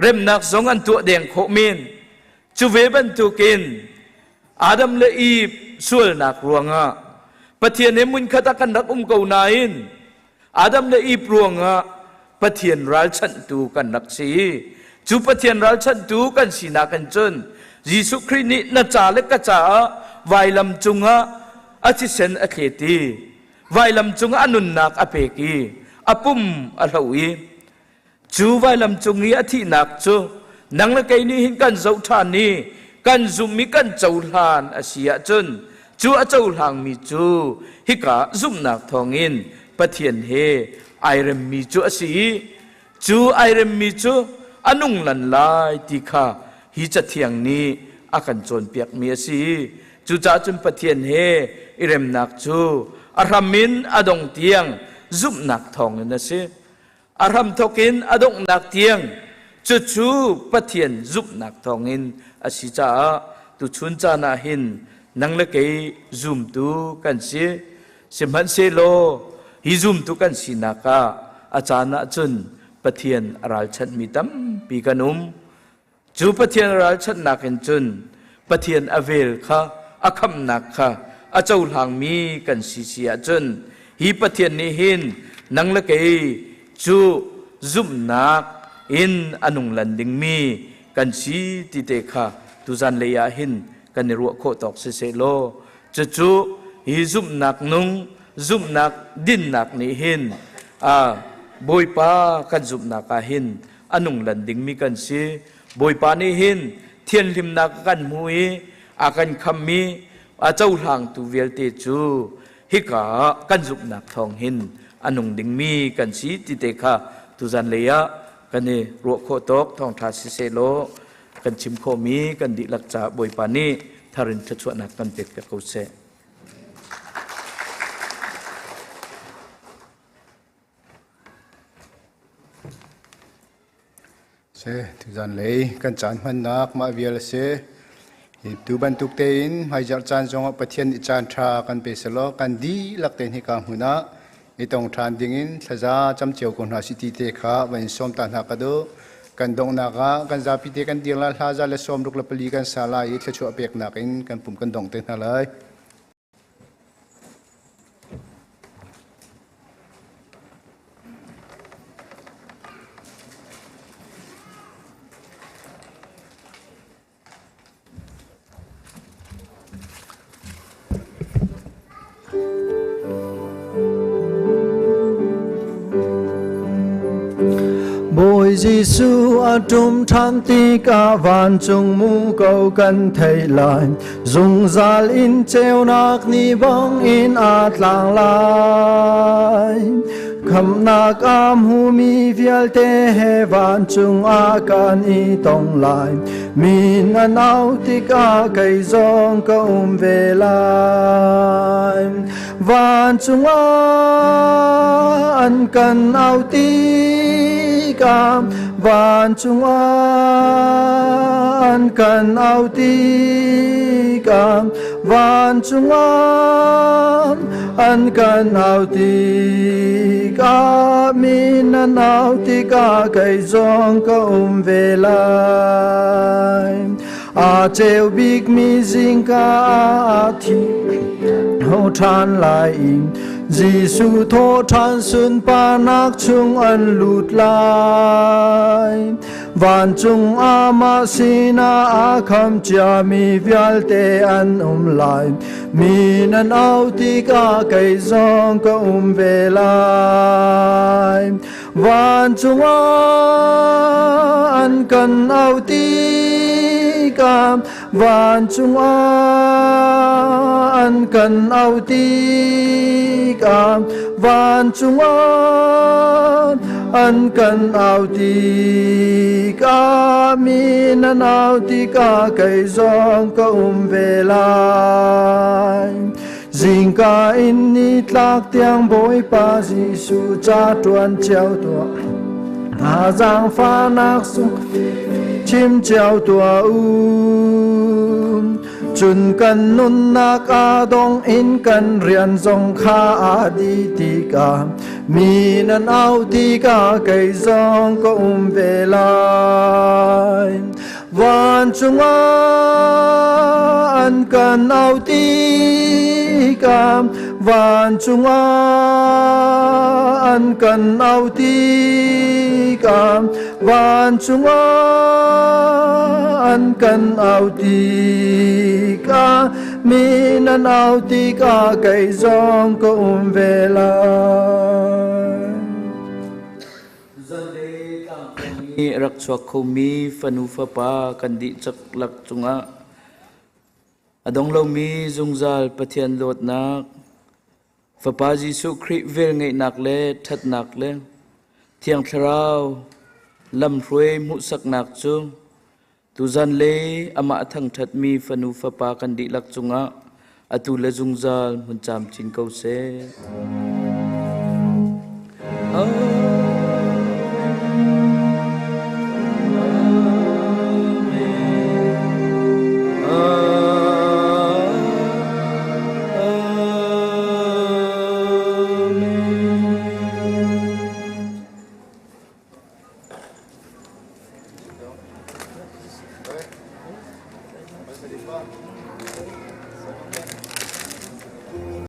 Speaker 11: Remnak zong an tuah deng khawh men. Cu ve bantukin Adam le Eve sualnak ruangah Pathian he hmunkhat ah kan rak um ko nain Adam le Eve ruangah Pathian ralchanhtu kan rak si. Cu Pathian ralchanhtu kan sinak in cun Jesuh Khrih nih na ca le ka caah vailam cungah a thisen a thlet i vailam cungah a nunnak a pek i a pum a hloh i cu vailam cung i a thihnak cu nang le kei nih hin kan zoh ṭhan i kan zumh i kan cohlan a si ahcun cu a cohlangmi cu hika zumhnak thawngin Pathian he ai remmi cu a si i cu ai remmi cu a nung lan lai ti kha hi cathiang nih a kan cawnpiakmi a si. Cucaah cun Pathian he i remnak cu a hram in a dong tiang zumhnak thawngin a si. A hramthawk in a donghnak tiang cucu Pathian zumhnak thawngin a si caah tuchun caan ah hin nang le kei zumtu kan si. Sihmanhsehlaw hi zumtu kan sinak ah a caan ah cun Pathian a ralchanhmi tampi kan um. Cu Pathian ralchanhnak in cun Pathian a vel kha a khamhnak kha a cohlangmi kan si si ahcun hi Pathian nih hin nang le kei cu zumhnak in a nung lan dingmi kan si ti te kha tuzan lei ah hin kan i ruah khawh tawk siseh law cucu hi zumhnak nung zumhnak dinnak nih hin a Bawipa kan zumhnak ah hin a nung lan dingmi kan si. Bawipa nih hin thianhlimnak a kan hmu i a kan khammi a cohlangtu vialte cu hika kan zumhnak thawng hin a nung dingmi kan si ti te kha tuzan lei ah kan i ruah khawh tawk thawngṭha siseh law kan chim khawhmi kan dihlak caah Bawipa nih thar in thluachuahnak kan pek piak ko seh.
Speaker 1: Si, tuzan lei kan caan hmannak mah vial a si. Hi tu bantuk tein hmaizarh caan zongah Pathian nih caan ṭha kan pe selaw kan dihlak tein hika hmun ah i tong ṭhan dingin thlaza cam cio ko hna si ti te kha van in sawm ta hna ka duh. Kan donghnak ah kan zapi te kan dir lai hla 164 kan sa lai i thluachuah peknak in kan pum kan dong te hna lai.
Speaker 5: Bawi Jesuh a ṭum ṭhan tikah vancung muko kan theih lai. Zungzal in ceunak ni bang in aa tlang lai. Khamnak a hmumi vialte he vancung ah kan i tong lai. Min an au tikah kei zong ka um ve lai. Vancung ah an kan au tikah vancung ah an kan au tikah vancung ah an kan au tikah min an au tikah kei zong ka um ve lai. A ceu bikmi zingka ah thi ho ṭhan lai i Jesuh thawh ṭhan sunparnak chung an lut lai. Vancung amah sinah a kham ciami vialte an um lai. Mi nan au tikah kei zong ka um ve lai. Vancung ah an kan au tikah vancung ah an kan au tikah vancung ah An kan au tikah mi nan au tikah kei zong ka um ve lai. Zingka in ni tlak tiang Bawipa Jesuh ca ṭuan cio tuah. Hna zaangfahnak sung chim cio tuah u. Cun kan nunnak aa dong in kan rian zong kha aa dih tikah mi nan au tikah kei zong ka um ve lai. Vancung ah an kan au tikah vancung ah an kan au tikah vancung ah an kan au tikah mi nan au tikah kei zong ka um ve lai.
Speaker 11: Rak chuak khomi fanu fapa kan dih caklak cungah a dong lomi zungzal Pathian dawtnak, Fapa Jesuh Khrih velngeihnak le ṭhatnak le Thiang Thlarau lamhruai hmuhsaknak cu tuzan le amah a thangṭhatmi fanu fapa kan dihlak cungah atu le zungzal hmun camcin ko seh.